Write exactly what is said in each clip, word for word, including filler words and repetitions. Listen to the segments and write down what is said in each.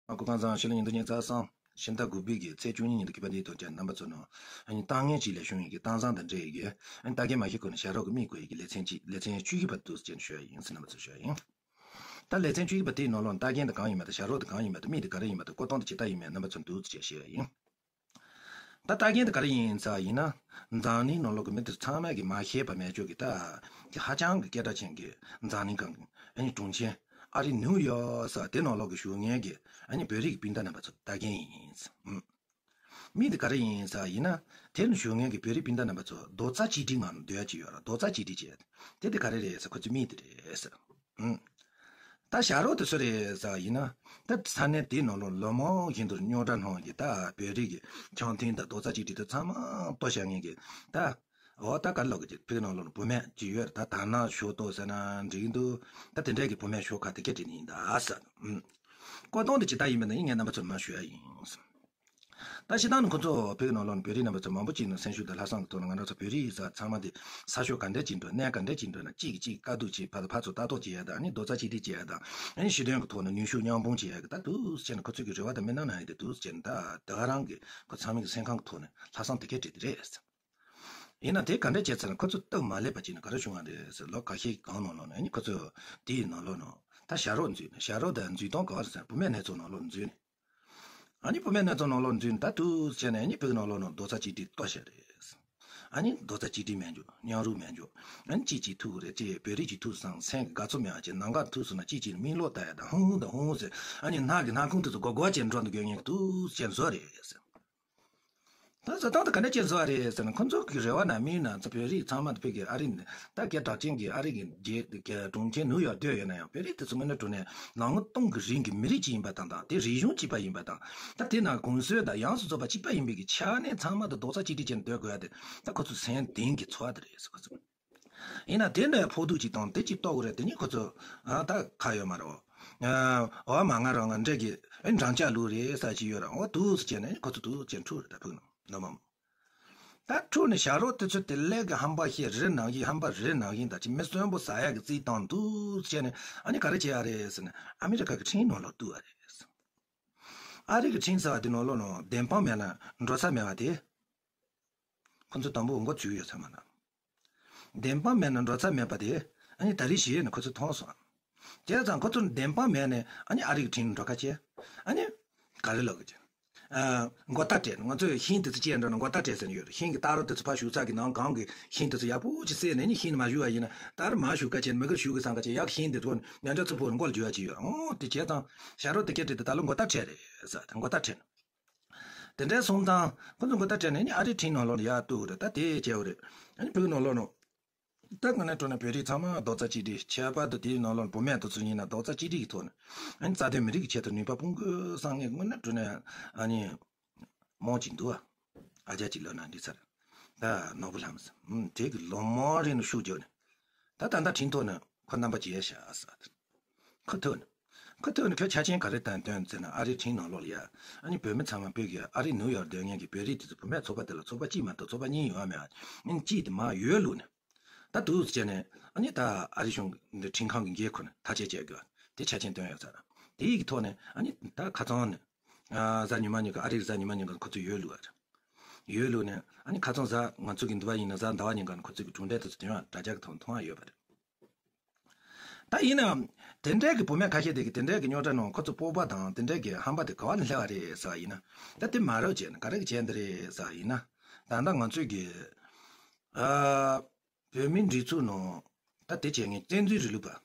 ཨ་ཁུ་ཁང་བཟང་ཕྱི་ལོ་ཉིས་སྟོང་ཉི་ཤུ་རྩ་གསུམ་ཕྱི་ཟླ་དགུ་པའི་གི་ཚེས་བཅུ་གཉིས་ཉིན་དུ་གི་པ་འདིའི་ཐོག་ཀྱང་རྣམ་པ་ཚོ་ནང་ཨ་ནི་ལྟ་ངན་ཅིག་ལས་བྱུང་ཡིན་གི་ལྟ་བཟང་དང་འབྲེལ་ཡི་གི་ཨ་ནི་ལྟ་མཁན་མ་ཤེས་ཁོ་ནི་ཞྭ་རོགས་ཀྱི་མིག་བཀོད་ཡི་གི་ལེ་ཚན་གཅིག་ལེ་ཚན་བཅུ་གི་པ་འདུག་ཅེས་ཞུ་ཡ་ཡིན་ཟེར་རྣམ་པ་ཚོ་ཞུ་ཡ་ཡིན། ད་ལེ་ཚན་བཅུ་གི་པ་དེའི་ནང་ལོགས་ལྟ་མཁན་དེ་གང་ཡིན་མ་ད་ཞྭ་རོགས་དེ་གང་ཡིན་མ་ད་མིག་དེ་ག་རེ་ཡིན་མ་ད་བཀོད་སྟངས་དེ་ཇི་ལྟ་ཡིན་མེད་རྣམ་པ་ཚོ་འདུག་ཅེས་ཞུ་ཡ་ཡིན། ད་ལྟ་མཁན་དེ་ག་རེ་ཡིན་ཟེར་ཡིན་ན། འཛམ་གླིང་ནང་ལོགས་ཀྱི་མི་དེ་ཚང་མས་ཀྱི་མ་ཤེས་པ་མེད་ཅོག་གི་ད་ཀྱི་ཧ་ཅང་གི་སྐད་གྲགས་ཅན་གྱི་འཛམ་གླིང་གང་གི་ཨ་ནི་གྲོང་ཁྱེར་ཨ་རི་ནིའུ་ཡོག་ཟེར་དེ་ནང་ལོགས་ཀྱི་བཞུགས་མཁན་གྱི་ཨ་ནི་བོད་རིགས་སྤུན་ཟླ་རྣམ་པ་ཚོ་ལྟ་མཁན་ཡིན། ཨུམ། མི་དེ་ག་རེ་ཡིན་ཟེར་ཡིན་ན། དེ་ནི་བཞུགས་མཁན་གྱི་བོད་རིགས་སྤུན་ཟླ་རྣམ་པ་ཚོ་རྡོག་རྩ་གཅིག་སྒྲིལ་ངང་སྡོད་ཡ་ཅིག་ཡོད་ར་རྡོག་རྩ་གཅིག་སྒྲིལ་བྱས། དེ་དེ་ག་རེ་རེད་ཟེར་ཁོ་ཚོའི་མིང་དེ་རེད་ཟེར། ཨུམ། ད་ཞྭ་རོགས་དེ་སུ་རེད་ཟེར་ཡིན་ན། ད་ས་གནས་དེའི་ནང་ལོགས་ལོ་མང་བཞིན་དུ་རྙོག་དྲ་སྣང་གི་ད་བོད་རིགས་ཀྱི་འཆམ་མཐུན་དང་རྡོག་རྩ་གཅིག་སྒྲིལ་དེ་ཚང་མ་གཏོར་བཞག་མཁན་གྱི་ད། འོ་ད་ག་ལོག་གི་བོད་ནང་ལོགས་བུད་མེད་ཅིག་ཡོད་རེད་ད་དར་ནག་ཞོ་ཏོ་ཟེར་ན་འགྲིག་འདུག་ད་དེ་འདྲས་ཀྱི་བུད་མེད་ཞོ་ཁ་དེ་སྐད་བྲིས་ནི་ཡིན་ད་ཟེར། ཨུམ། བཀོད་སྟངས་དེ་ཇི་ལྟར་ཡིན་མིན་ནི་ངས་རྣམ་པ་ཚོར་མར་ཞུ་ཡ་ཡིན། ད་སྤྱིར་བཏང་ནི་ཁོ་ཚོ་བོད་ནང་ལོགས་ནས་བོད་རིགས་རྣམ་པ་ཚོ་མང་པོ་ཅིག་ནས་སེམས་ཤུགས་དང་ལྷག་བསམ་གྱི་ཐོག་ནས་ང་རང་ཚོ་བོད་རིགས་ས་ཚང་མ་དེ་ས་ཕྱོགས་ག་འདྲས་ཅིག་འགྲོ་གནས་ག་འདྲས་ཅིག་འགྲོ་ན་གཅིག་གིས་གཅིག་དཀའ་སྡུག་ཅིག་ཕར་དང་ཕར་ཚུར་ལྟ་རྟོག་བྱེད་ཡ་དང་ཨ་ནི་རྡོག་རྩ་གཅིག་སྒྲིལ་བྱེད་ཡ་དང་ཨ་ནི་ཞི་མཐུན་གྱི་ཐོག་ནས་ནུས་ཤུགས་མཉམ་སྤུངས་བྱེད་ཡ་གི་ད་འདུག་སེ་བྱས་ནས་ཁོ་ཚོས་ཀྱི་རེ་བ་དང་སྨོན་ལམ་གནང་ཡ་དེ་འདུག་སེ་བྱས་ནས་ད་དེ་ག་རང་གི་ཁོ་ཚང་མའི་གི་སེམས་ཁམས་ཀྱི་ཐོག་ནས་ལྷག་བསམ་དེ་གས་བྲིས་དེ་རེད། ཡིན་ན་དེ་ག་འདྲས་བྱས་ཚར་ན་ཁོ་ཚོ་སྟབས་མ་ལེགས་པ་ཅིག་ནི་ག་རེ་བྱུང་བ་རེད་ཟེར་ལོ་ཁ་ཤས་གང་ནང་ལོགས་ནས་ཨ་ནི་ཁོ་ཚོ་དེའི་ནང་ལོགས་ནང་ད་ཞྭ་རོགས་འཛུལ་ནས་ཞྭ་རོགས་དང་འཛུལ་སྟངས་ག་བ་རེད་ཟེར་ན་བུད་མེད་སྣེ་ཚོགས་ནང་ལོགས་འཛུལ་ནས། ཨ་ནི་བུད་མེད་སྣེ་ཚོགས་ནང་ལོགས་འཛུལ་ནས་ད་དུས་བྱས་ནས་ཨ་ནི་བོད་ནང་ལོགས་ནང་རྡོག་རྩ་གཅིག་སྒྲིལ་གཏོར་བཤད་རེད། ཨ་ནི་རྡོག་རྩ་གཅིག་སྒྲིལ་མེད་འཇོག་མཉམ་རུབ་མེད་འཇོག་ཨ་ནི་གཅིག་གཅིག་ཐུག་རེད་ཅེས་བོད་རིགས་ཀྱི་ཐུག་སང་སེམས་ཀྱི་དགའ་ཚོར་མེད་པ་ཅེས་ནང་ག་ཐུག་སོང་ན་གཅིག་གཅིག་མིག་ལོག་ལྟ་ཡ་དང་ཧུང་ཧུང་དང་ཧུང་ཧུང་ཟེར་ཨ་ནི་སྣ་གི་སྣ་ཁུང་དེ་ཚོ་སྒོར་སྒོར་ཅེས་འགྲོ་འདུག་རྒྱུ་ངན་གྱི་དུས་ཅེས་བཟོ་རེད་ཟེར། ད་བཟོ་སྟངས་དེ་ག་འདྲ་ཅིག་བཟོ་བ་རེད་ཟེར་ན་ཁོ་ཚོ་གི་རེ་བ་ན་མིན་ན་ཚོ་བོད་རིགས་ཚང་མ་དེ་བོད་ཀྱི་ཨ་རི་ནས་ད་སྐད་གྲགས་ཅན་གྱི་ཨ་རི་གི་རྒྱལ་གྲོང་ཁྱེར་ནིའུ་ཡོག་སྡོད་ཡོད་ན་ཡང་བོད་རིགས་དེ་ཚོ་དངོས་གནས་དྲང་གནས་ལོ་ངོ་སྟོང་གི་རིང་གི་མི་རིགས་ཅིག་ཡིན་པ་དང་དང་དེ་རིག་གཞུང་གཅིག་པ་ཡིན་པ་དང་ད་དེ་ན་གོམས་སྲོལ་དང་ཡོངས་སུ་རྫོགས་པ་གཅིག་པ་ཡིན་པའི་གི་ཆ་ནས་ཚང་མ་དང་རྡོག་རྩ་གཅིག་སྒྲིལ་བྱས་ནས་སྡོད་དགོས་ཡ་དེ་ད་ཁོ་ཚོ་སེམས་གཏིང་གི་ཚོར་བ་དེ་རེད་ཟེར་ཁོ་ཚོ། ཡིན་ན་དེ་འདྲའི་ཕོག་ཐུག་ཅིག་དང་དེ་ཅིག་རྟོགས་དགོས་རེད་དེ་ནི་ཁོ་ཚོ་ཨ་ད་ཁ་ཡོད་མ་རེད། འོ་མ་ང་རང་ང་འདྲ་གི་ཨེ་འགྲམ་ལྕག་ལུག་རེད་ས་ཅིག་ཡོད་ར་འོ་དུས་སུ་བྱས་ནས་ཁོ་ཚོ་དུས་སུ་བྱས་འཁྲུག་རེད་ད་ཕུག་ནང་ནོ་མམ། ད་འཁྲུག་ནས་ཞྭ་རོགས་དེ་ཚོ་དེ་ལས་ཀྱི་ཧམ་པ་ཞིག་རི་ནང་བཞིན་ཧམ་པ་རི་ནང་བཞིན་ད་ཅི་མི་གསོན་པོ་ཟ་ཡག་གི་རྩིས་བཏང་དུས་སུ་བྱས་ནས་ཨ་ནི་ག་རེ་བྱེད་ཡ་རེད་ཟེར་ནས་ཨ་མི་རི་ཀ་གི་ཁྲིམས་ནང་ལོགས་གཏུག་ཡ་རེད། ཨ་རི་གི་ཁྲིམས་ཟེར་བ་དེ་ནང་ལོགས་ནང་བདེན་དཔང་མེད་ན་འགྲོ་ས་མེད་པ་དེ། ཁོ་ཚོ་དང་པོ་མགོ་ཚོས་ཡོད་ཚད་མ་ན། བདེན་དཔང་མེད་ན་འགྲོ་ས་མེད་པ་དེ། ཨ་ནི་ད་རེས་ཞིག་ནས་ཁོ་ཚོ་མཐོང་སོང་། བྱས་ཙང་ཁོ་ཚོར་བདེན་དཔང་མེད་ནས་ཨ་ནི་ཨ་རི་གི་ཁྲིམས་འགྲོ་ཁ་བྱས། ཨ་ནི། ག་རེ་ལབ་གི་ཨ། མགོ་ཐག་བྲེགས་ང་ཚོས་ཤིང་དེ་ཚོ་བཅད་འགྲོ་ན་མགོ་ཐག་བྲེགས་ཟེར་ནས་ཡོད་རེད། ཤིང་གི་སྟ་རོ་དེ་ཚོ་ཕར་ཞུགས་ས་གི་ནང་གང་གི་ཤིང་དེ་ཚོ་ཡག་པོ་ཅིག་བསྲེས་ནས་ནི་ཤིང་ནི་མ་ཞུགས་པ་ཡིན་ན་ད་རུ་མ་ཞུགས་ཀ་བྱས་ནས་མི་གིར་ཞུགས་གི་སང་ཀ་བྱས་ཡག་ཤིང་དེ་ཚོ་ཉམས་ཆག་ཚུར་ཕོག་ནས་མགོ་ལ་འཇུ་བ་ཅིག་ཡོད་ཨོ་དེ་བྱས་ཙང་ཞྭ་རོགས་དེ་སྐད་བྲིས་དེ་ད་ལོ་མགོ་ཐག་བྲེགས་རེད་ཟེར་ད་མགོ་ཐག་བྲེགས་ནས། དེ་འདྲའི་སོང་ཙང་ཁོ་ཚོ་མགོ་ཐག་བྲེགས་ནས་ནི་ཨ་རིའི་ཁྲིམས་ནང་ལོགས་ལ་ཡར་གཏུག་རེད་ད་དེ་བྱས་པ་རེད། ཨ་ནི་བོད་ནང་ལོགས་ནང་། ད་དངོས་གནས་དྲང་གནས་བོད་རིགས་ཚང་མ་རྡོག་རྩ་གཅིག་སྒྲིལ་ཁྱད་པར་དུ་དེའི་ནང་ལོགས་བུད་མེད་དེ་ཚོ་ཡིན་ན་རྡོག་རྩ་གཅིག་སྒྲིལ་གྱི་ཐོག་ནས་ཨ་ནི་རྩ་དོན་མི་རིགས་ཀྱི་ཆེད་དུ་ནུས་པ་སྤུངས་དགོས་བསམ་མཁན་དངོས་གནས་དྲང་གནས་ཨ་ནི་མང་ཅིག་འདུག་ཨ། ཨ་ཅག་ཅིག་ལོ་ན་འདི་ཚར་ད་ནོར་བུ་ལྷམ་ཟེར་ཨུམ་དེ་གི་ལོ་མང་རིང་ལ་ཤུགས་རྒྱབ་ནས་ད་ད་ལྟ་ཁྲིམས་ཐོག་ནས་ཁོ་རྣམ་པ་བརྗེ་བཞག་ཟེར་ཁོ་ཐུག་ནས་ཁོ་ཐུག་ནས་ཁོས་ཆ་རྐྱེན་ག་རེ་བཏོན་བཏོན་ཟེར་ན་ཨ་རིའི་ཁྲིམས་ནང་ལོགས་ལ་ཡ་ཨ་ནི་བོད་མི་ཚང་མ་བོད་ཀྱི་ཨ་རི་ནིའུ་ཡོག་སྡོད་མཁན་གྱི་བོད་རིགས་དེ་ཚོ་བུད་མེད་ཚོགས་པ་དེ་ལ་ཚོགས་པ་གཅིག་མ་གཏོགས་ཚོགས་པ་གཉིས་ཡོད་མེད་ཨ་ནི་གཅིག་དེ་མར་ཡོལ་བླུགས་ནས། ད་འདུག་སེ་བྱས་ནས་ཨ་ནི་ད་ཨ་རི་གཞུང་གི་ཁྲིམས་ཁང་གི་འགན་ཁུར་ནས་ཐག་གཅོད་བྱེད་དགོས་དེ་ཆ་རྐྱེན་བཏོན་ཡོད་ཚར། དེ་ཡི་གི་ཐོག་ནས་ཨ་ནི་ད་ཁ་སང་ནས་གཟའ་ཉི་མ་ཉིན་ག་ཨ་རིའི་གཟའ་ཉི་མ་ཉིན་ག་ཁོ་ཚོ་ཡོལ་བླུགས་ཨ་རེད། ཡོལ་བླུགས་ནས་ཨ་ནི་ཁ་སང་གཟའ་ང་ཚོ་གི་འདི་བ་ཡིན་ན་གཟའ་ཟླ་བ་ཉིན་ག་ཁོ་ཚོ་གི་གྲུབ་འབྲས་དེ་ཚོ་དོན་ཡང་དྲ་རྒྱ་གི་ཐོག་མཐོང་ཡ་ཡོད་པ་རེད། ད་ཡིན་ནའང་དེ་འདྲའི་གི་བུད་མེད་ཁ་ཤས་དེ་གི་དེ་འདྲའི་གི་རྙོག་དྲ་ནང་ཁོ་ཚོ་སྤོབས་པ་དང་དེ་འདྲའི་གི་ཧམ་པ་དེ་ག་བ་ནས་སླེབས་པ་རེད་ཟེར་བ་ཡིན་ན། ད་དེ་མ་རབས་བྱས་ནས་ག་རེ་གི་བྱས་འདི་རེད་ཟེར་བ་ཡིན་ན། ད་ལྟ་ང་ཚོས་གི་ཨ། བོད་མིའི་སྒྲིག་འཛུགས་ནང་ད་དེ་བྱས་ངན་བཙན་འཛུལ་རིང་ལུགས་པ།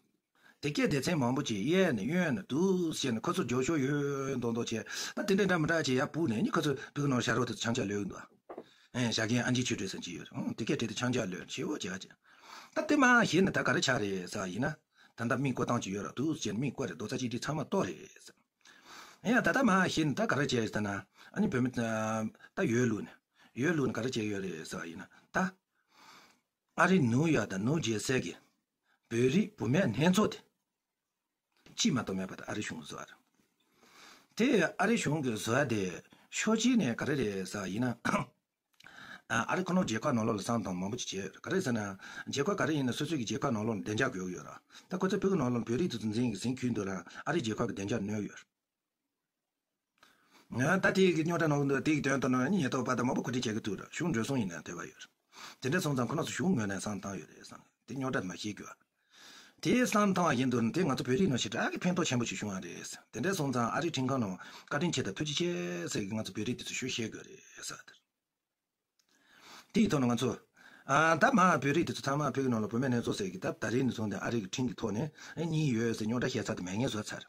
དེ་སྐད་སྡེ་ཚན་མང་པོ་ཅིག་གཡས་ནས་གཡོན་ནས་འདུག་བྱས་ནས་ཁོ་ཚོ་རྒྱབ་སྐྱོར་ཡོད་མདོག་མདོག་བྱས་ད་དེ་འདྲ་འདྲ་མི་འདྲ་ཅིག་ཡར་སྤུག་ནས་ནི་ཁོ་ཚོ་བོད་ནང་ཞྭ་རོགས་དེ་ཚོ་ཆང་ཆ་ལོས་འདུག་ཨེ་ཞྭ་རྒན་ཨན་ཅི་ཆོས་སྒྲོན་ཟེར་གྱི་ཡོད་རེད་ཨང་དེ་སྐད་བྲིས་ཏེ་ཆང་ཆ་ལོས་ཞེ་བོ་བྱས་བྱས། ད་དེ་མ་གཞི་ནས་ད་ག་རེ་ཆགས་རེད་ཟེར་བ་ཡིན་ན། ད་ལྟ་མིག་བཀོད་སྟངས་ཅིག་ཡོད་ར་འདུག་བྱས་ནས་མིག་བཀོད་རེད་རྡོག་རྩ་གཅིག་སྒྲིལ་ཚང་མ་གཏོར་རེད་ཟེར། ཡང་ད་ལྟ་མ་གཞི་ནས་ད་ག་རེ་བྱས་ཟེར་ན་ཨ་ནི་བོད་མི་ད་ཡོལ་ལུགས་ནས་ཡོལ་ལུགས་ནས་ག་རེ་བྱས་ཡོད་རེད་ཟེར་བ་ཡིན་ན་ད། ཨ་རི་ནིའུ་ཡོག་དང་ནིའུ་ཇེ་སི་གི་བོད་རིགས་བུད་མེད་ལྷན་ཚོགས་དེ་གཅིག་མ་གཏོགས་མེད་པ་དེ་ཨ་རི་གཞུང་གིས་བཟོས་པ་རེད། དེ་ཨ་རི་གཞུང་གིས་བཟོས་ཏེ་ཕྱོགས་གཅིག་ནས་ག་རེ་རེད་ཟེར་བ་ཡིན་ན། ཨ་རི་ཁོ་ནོར་རྒྱལ་ཁབ་ནང་ལོགས་ལ་བསམ་བཏང་མང་པོ་ཅིག་བྱས་ཡོད་རེད། ག་རེ་ཟེར་ན་རྒྱལ་ཁབ་ག་རེ་ཡིན་ན་སོ་སོའི་གི་རྒྱལ་ཁབ་ནང་ལོགས་ལ་བདེ་འཇགས་དགོས་ཀྱི་ཡོད་རེད། ད་ཁོ་ཚོ་བོད་ཀྱི་ནང་ལོགས་ལ་བོད་རིགས་དེ་ཚོ་འཛིན་གི་འཛིན་ཁུལ་འདུག་ལ་ཨ་རི་རྒྱལ་ཁབ་གི་བདེ་འཇགས་གནོད་ཡོད་རེད། ད་དེ་གི་རྙོག་དྲ་ནང་དུ་དེ་གི་དོན་དུ་ནང་ཉིན་ཉེན་རྟོག་པ་དང་མང་པོ་གོ་སྒྲིག་བྱེད་ཀྱི་འདུག་ར། གཞུང་འགྲོ་སོང་ཡིན་ན་དེ་བ་ཡོད་ར། དེ་འདྲ་སོང་ཙང་ཁོ་རང་ཚོ་གཞུང་ངོས་ནས་བསམ་བཏང་ཡོད་རེད་བསམ། དེ་རྙོག་དྲ་མ་ཤེས་རྒྱུ། དེ་བསམ་བཏང་བ་ཡིན་དུས་དེ་ང་ཚོ་བོད་རིགས་ནང་ཞེ་དྲག་གི་ཕན་ཐོགས་ཆེན་པོ་ཞིག་བྱུང་བ་རེད། དེ་འདྲ་སོང་ཙང་ཨ་རིའི་ཁྲིམས་ཁང་ནང་བཀའ་དྲིན་ཆེ་དང་ཐུགས་རྗེ་ཆེ་ཟེར་གི་ང་ཚོ་བོད་རིགས་དེ་ཚོ་ཞུ་ཤེས་དགོས་རེད་ཟེར་བ་དེ། དེའི་ཐོག་ནས་ང་ཚོ། ཨ་ད་མ་བོད་རིགས་དེ་ཚོ་ཚང་མ་བོད་ཀྱི་ནང་ལ་བུད་མེད་ནས་ཚོ་ཟེར་གི་ད་ད་རེས་ནས་བཟུང་སྟེ་ཨ་རི་གི་ཁྲིམས་ཀྱི་ཐོག་ནས་ཨེ་གཉིས་ཡོད་ཟེར་རྙོག་དྲ་བཤད་ཚར་དེ་མེད་ངེས་བཟོ་ཚར།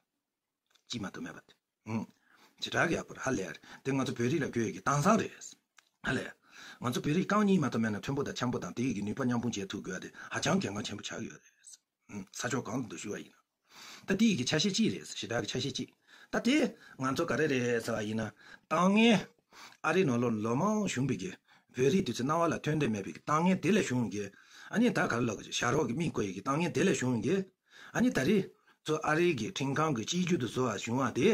གཅིག་མ་གཏོགས་མེད་པ་དེ། ཨུང་། ཇི་ལྟར་གི་ཡག་པོ་རེད་ཧ་ལས་རེད་དེ་ང་ཚོ་བོད་རིགས་ལ་དགོས་ཡག་གི་དྭངས་གཙང་རེད། ཧ་ལས། ང་ཚོ་བོད་རིགས་རྐང་གཉིས་མ་གཏོགས་མེད་ན་མཐོན་པོ་དང་འཆམ་པོ་དང་དེ་ཡི་གི་ནུས་པ་མཉམ་སྤུངས་བྱེད་ཐུབ་དགོས་ཡག་དེ་ཧ་ཅང་གལ་འགངས་ཆེན་པོ་ཆགས་ཡོད་རེད། ས་ཕྱོགས་གང་དུ་ཞུ་བ་ཡིན་ན། ད་དེ་ཡི་གི་ཆ་ཤས་གཅིག་རེད་ཞེ་དྲག་གི་ཆ་ཤས་གཅིག་ད་དེ་ང་ཚོ་ག་རེ་རེད་ཟེར་བ་ཡིན་ན། ཏང་ངན། ཨ་རིའི་ནང་ལོ་ལོ་མང་བྱུང་བའི་གི་བོད་རིགས་དེ་ཚོ་སྣང་བ་ལ་ཐོན་བསྡད་མེད་པའི་གི་ཏང་ངན་དེ་ལས་བྱུང་གི་ཨ་ནི་ད་ག་རེ་ལབ་གི་ཞྭ་རོགས་ཀྱི་མིག་བསྐོ་ཡི་གི་ཏང་ངན་དེ་ལས་བྱུང་གི་ཨ་ནི་ད་རེས་ཚོ་ཨ་རིའི་གི་ཁྲིམས་ཁང་གི་གཅིག་གྱུར་དུ་བཟོ་བ་བྱུང་བ་དེ་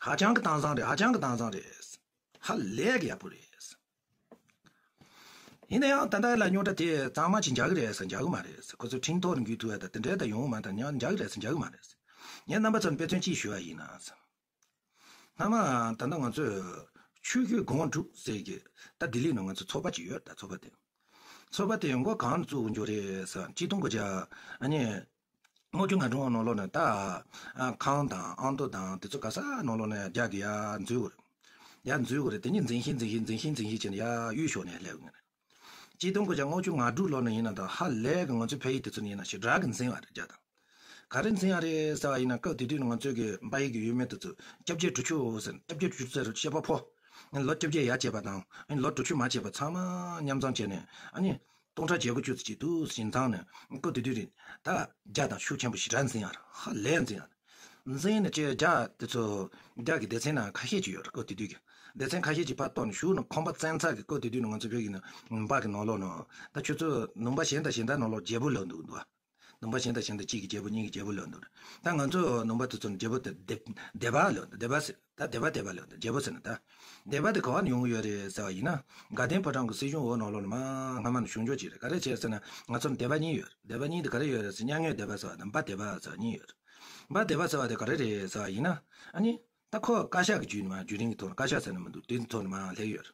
ཧ་ཅང་གི་དྭངས་གཙང་རེད། ཧ་ཅང་གི་དྭངས་གཙང་རེད། ཧ་ལས་ཀྱི་ཡག་པོ་རེད། ཡིན་ན་ཡང་ད་ལྟ་ལ་རྙོག་དྲ་དེ་གཙང་མ་ཅིག་འཇག་གི་རེད་ཟེར་འཇག་གི་མ་རེད་ཟེར། ཁོ་ཚོ་ཁྲིམས་ཐོག་ལ་འགུལ་ཐུབ་ཡ་ད་དེ་འདྲའི་ད་ཡོང་གི་མ་ད་ཉག་འཇག་གི་རེད་ཟེར་འཇག་གི་མ་རེད་ཟེར། ངས་རྣམ་པ་ཚོར་དཔེ་མཚོན་གཅིག་ཞུ་བ་ཡིན་ན་ཟེར། སྔ་མ་ད་ལྟ་ང་ཚོས་ཆོས་བརྒྱུད་སྒོམ་སྒྲུབ་ཟེར་གི་ད་ལྡི་ལི་ནང་ང་ཚོ་ཚོགས་པ་ཅིག་ཡོད་ད་ཚོགས་པ་དེ། ཚོགས་པ་དེ་མགོ་གང་ནས་བཙུགས་འགྱོ་རེད་ཟེར་གཅིག་སྟོང་དགུ་བརྒྱ་ཨ་ནི། ལྔ་བཅུ་ང་དྲུག་ནང་ལོགས་ནས་ད། ཨ་ཁང་དང་ཨང་ཏོ་དང་དེ་ཚོ་ག་ས་ནང་ལོགས་ནས་རྒྱ་གི་ཡར་འཛུལ་དགོས་རེད། ཡར་འཛུལ་དགོས་རེད་དེ་ནི་འཛིན་ཤིང་འཛིན་ཤིང་འཛིན་ཤིང་འཛིན་ཤིང་བྱས་ནས་ཡར་གཡུལ་ཞོག་ནས་སླེབས་ཡོང་གི་རེད། གཅིག་སྟོང་དགུ་བརྒྱ་ལྔ་བཅུ་ང་དྲུག་ལོ་ནས་ཡིན་ན་ད་ཧ་ལས་གི་ང་ཚོའི་བོད་ཡིག་དེ་ཚོ་ནས་ཡིན་ན་ཞེ་དྲག་གི་འཛིན་པ་རེད་རྒྱ་དང་། ག་རེ་འཛིན་ཡ་རེད་ཟེར་བ་ཡིན་ན་སྐབས་དེ་དུས་ནས་ང་ཚོའི་གི་དཔའ་ཡིག་གི་ཡུལ་མི་དེ་ཚོ་སྐྱབས་རྗེ་གྲུབ་ཆུ་ཟེར་སྐྱབས་རྗེ་གྲུབ་ཆུ་ཟེར་བཤད་པ་ཕོ། ལོ་བཅོ་བརྒྱད་ཡར་བཅད་པ་དང་ལོ་དྲུག་ཅུ་མར་བཅད་པ་ཚང་མ་མཉམ་ཚང་བྱས་ནས་ཨ་ནི་སྟོང་ཕྲག་བརྒྱད་དགུ་བཅུ་ཙམ་ཅིག་འདུག་ཟིན་ཚང་ནས་སྐབས་དེ་དུས་རེད་ད་རྒྱ་དང་ཤུགས་ཆེན་པོ་ཞེ་དྲག་འཛིན་ཡར་ཧ་ལས་འཛིན་ཡར། འཛིན་ནས་ཅེ་རྒྱ་དེ་ཚོ་རྒྱ་གི་སྡེ་ཚན་ནང་ཁ་ཤས་ཅིག་ཡོད་རེད་སྐབས་དེ་དུས་ཀྱི་སྡེ་ཚན་ཁ་ཤས་ཅིག་ཕར་གཏོར་ནས་ཞུགས་ནས་ཁོམ་པ་བཙན་ཚ་གི་སྐབས་དེ་དུས་ནས་ང་ཚོ་བོད་ཀྱི་ནང་པ་གི་ནང་ལོགས་ནང་ད་ཁྱོད་ཚོ་ནང་པ་གཞན་དང་གཞན་དག་ནང་ལོགས་རྒྱལ་པོ་ལབ་འདུག་འདུག་ནང་པ་གཞན་དང་གཞན་དག་གཅིག་གིས་རྒྱལ་པོ་གཉིས་ཀྱིས་རྒྱལ་པོ་ལབ་འདུག་ད་ང་ཚོ་ནང་པ་དེ་ཚོ་རྒྱལ་པོ་དེ་སྡེ་སྡེ་པ་ལབ་འདུག་སྡེ་པ་ཟེར་ད་སྡེ་པ་སྡེ་པ་ལབ་འདུག་རྒྱལ་པོ་ཟེར་ན་ད། སྡེ་པ་དེ་ག་བ་ནས་ཡོང་གི་ཡོད་རེད་ཟེར་བ་ཡིན་ན། དགའ་ལྡན་ཕོ་བྲང་གི་སྲིད་གཞུང་འོག་ནང་ལོགས་ནས་མ་སྔ་མ་ནས་བྱུང་ཆོག་ཅིག་རེད་ག་རེ་བྱས་ཟེར་ན་ང་ཚོར་སྡེ་པ་གཉིས་ཡོད་རེད། སྡེ་པ་གཉིས་དེ་ག་རེ་ཡོད་རེད་ཟེར་མྱ་ངན་སྡེ་པ་ཟེར་བ་དང་འབའ་སྡེ་པ་ཟེར་བ་གཉིས་ཡོད་རེད། འབའ་སྡེ་པ་ཟེར་བ་དེ་ག་རེ་རེད་ཟེར་བ་ཡིན་ན། ཨ་ནི། ད་ཁོ་བཀའ་ཤག་གི་བརྒྱུད་ནས་མ་བརྒྱུད་རིམ་གྱི་ཐོག་ནས་བཀའ་ཤག་ཟེར་ན་མི་འདུག་དེ་ཐོག་ནས་མ་སླེབས་ཡོད་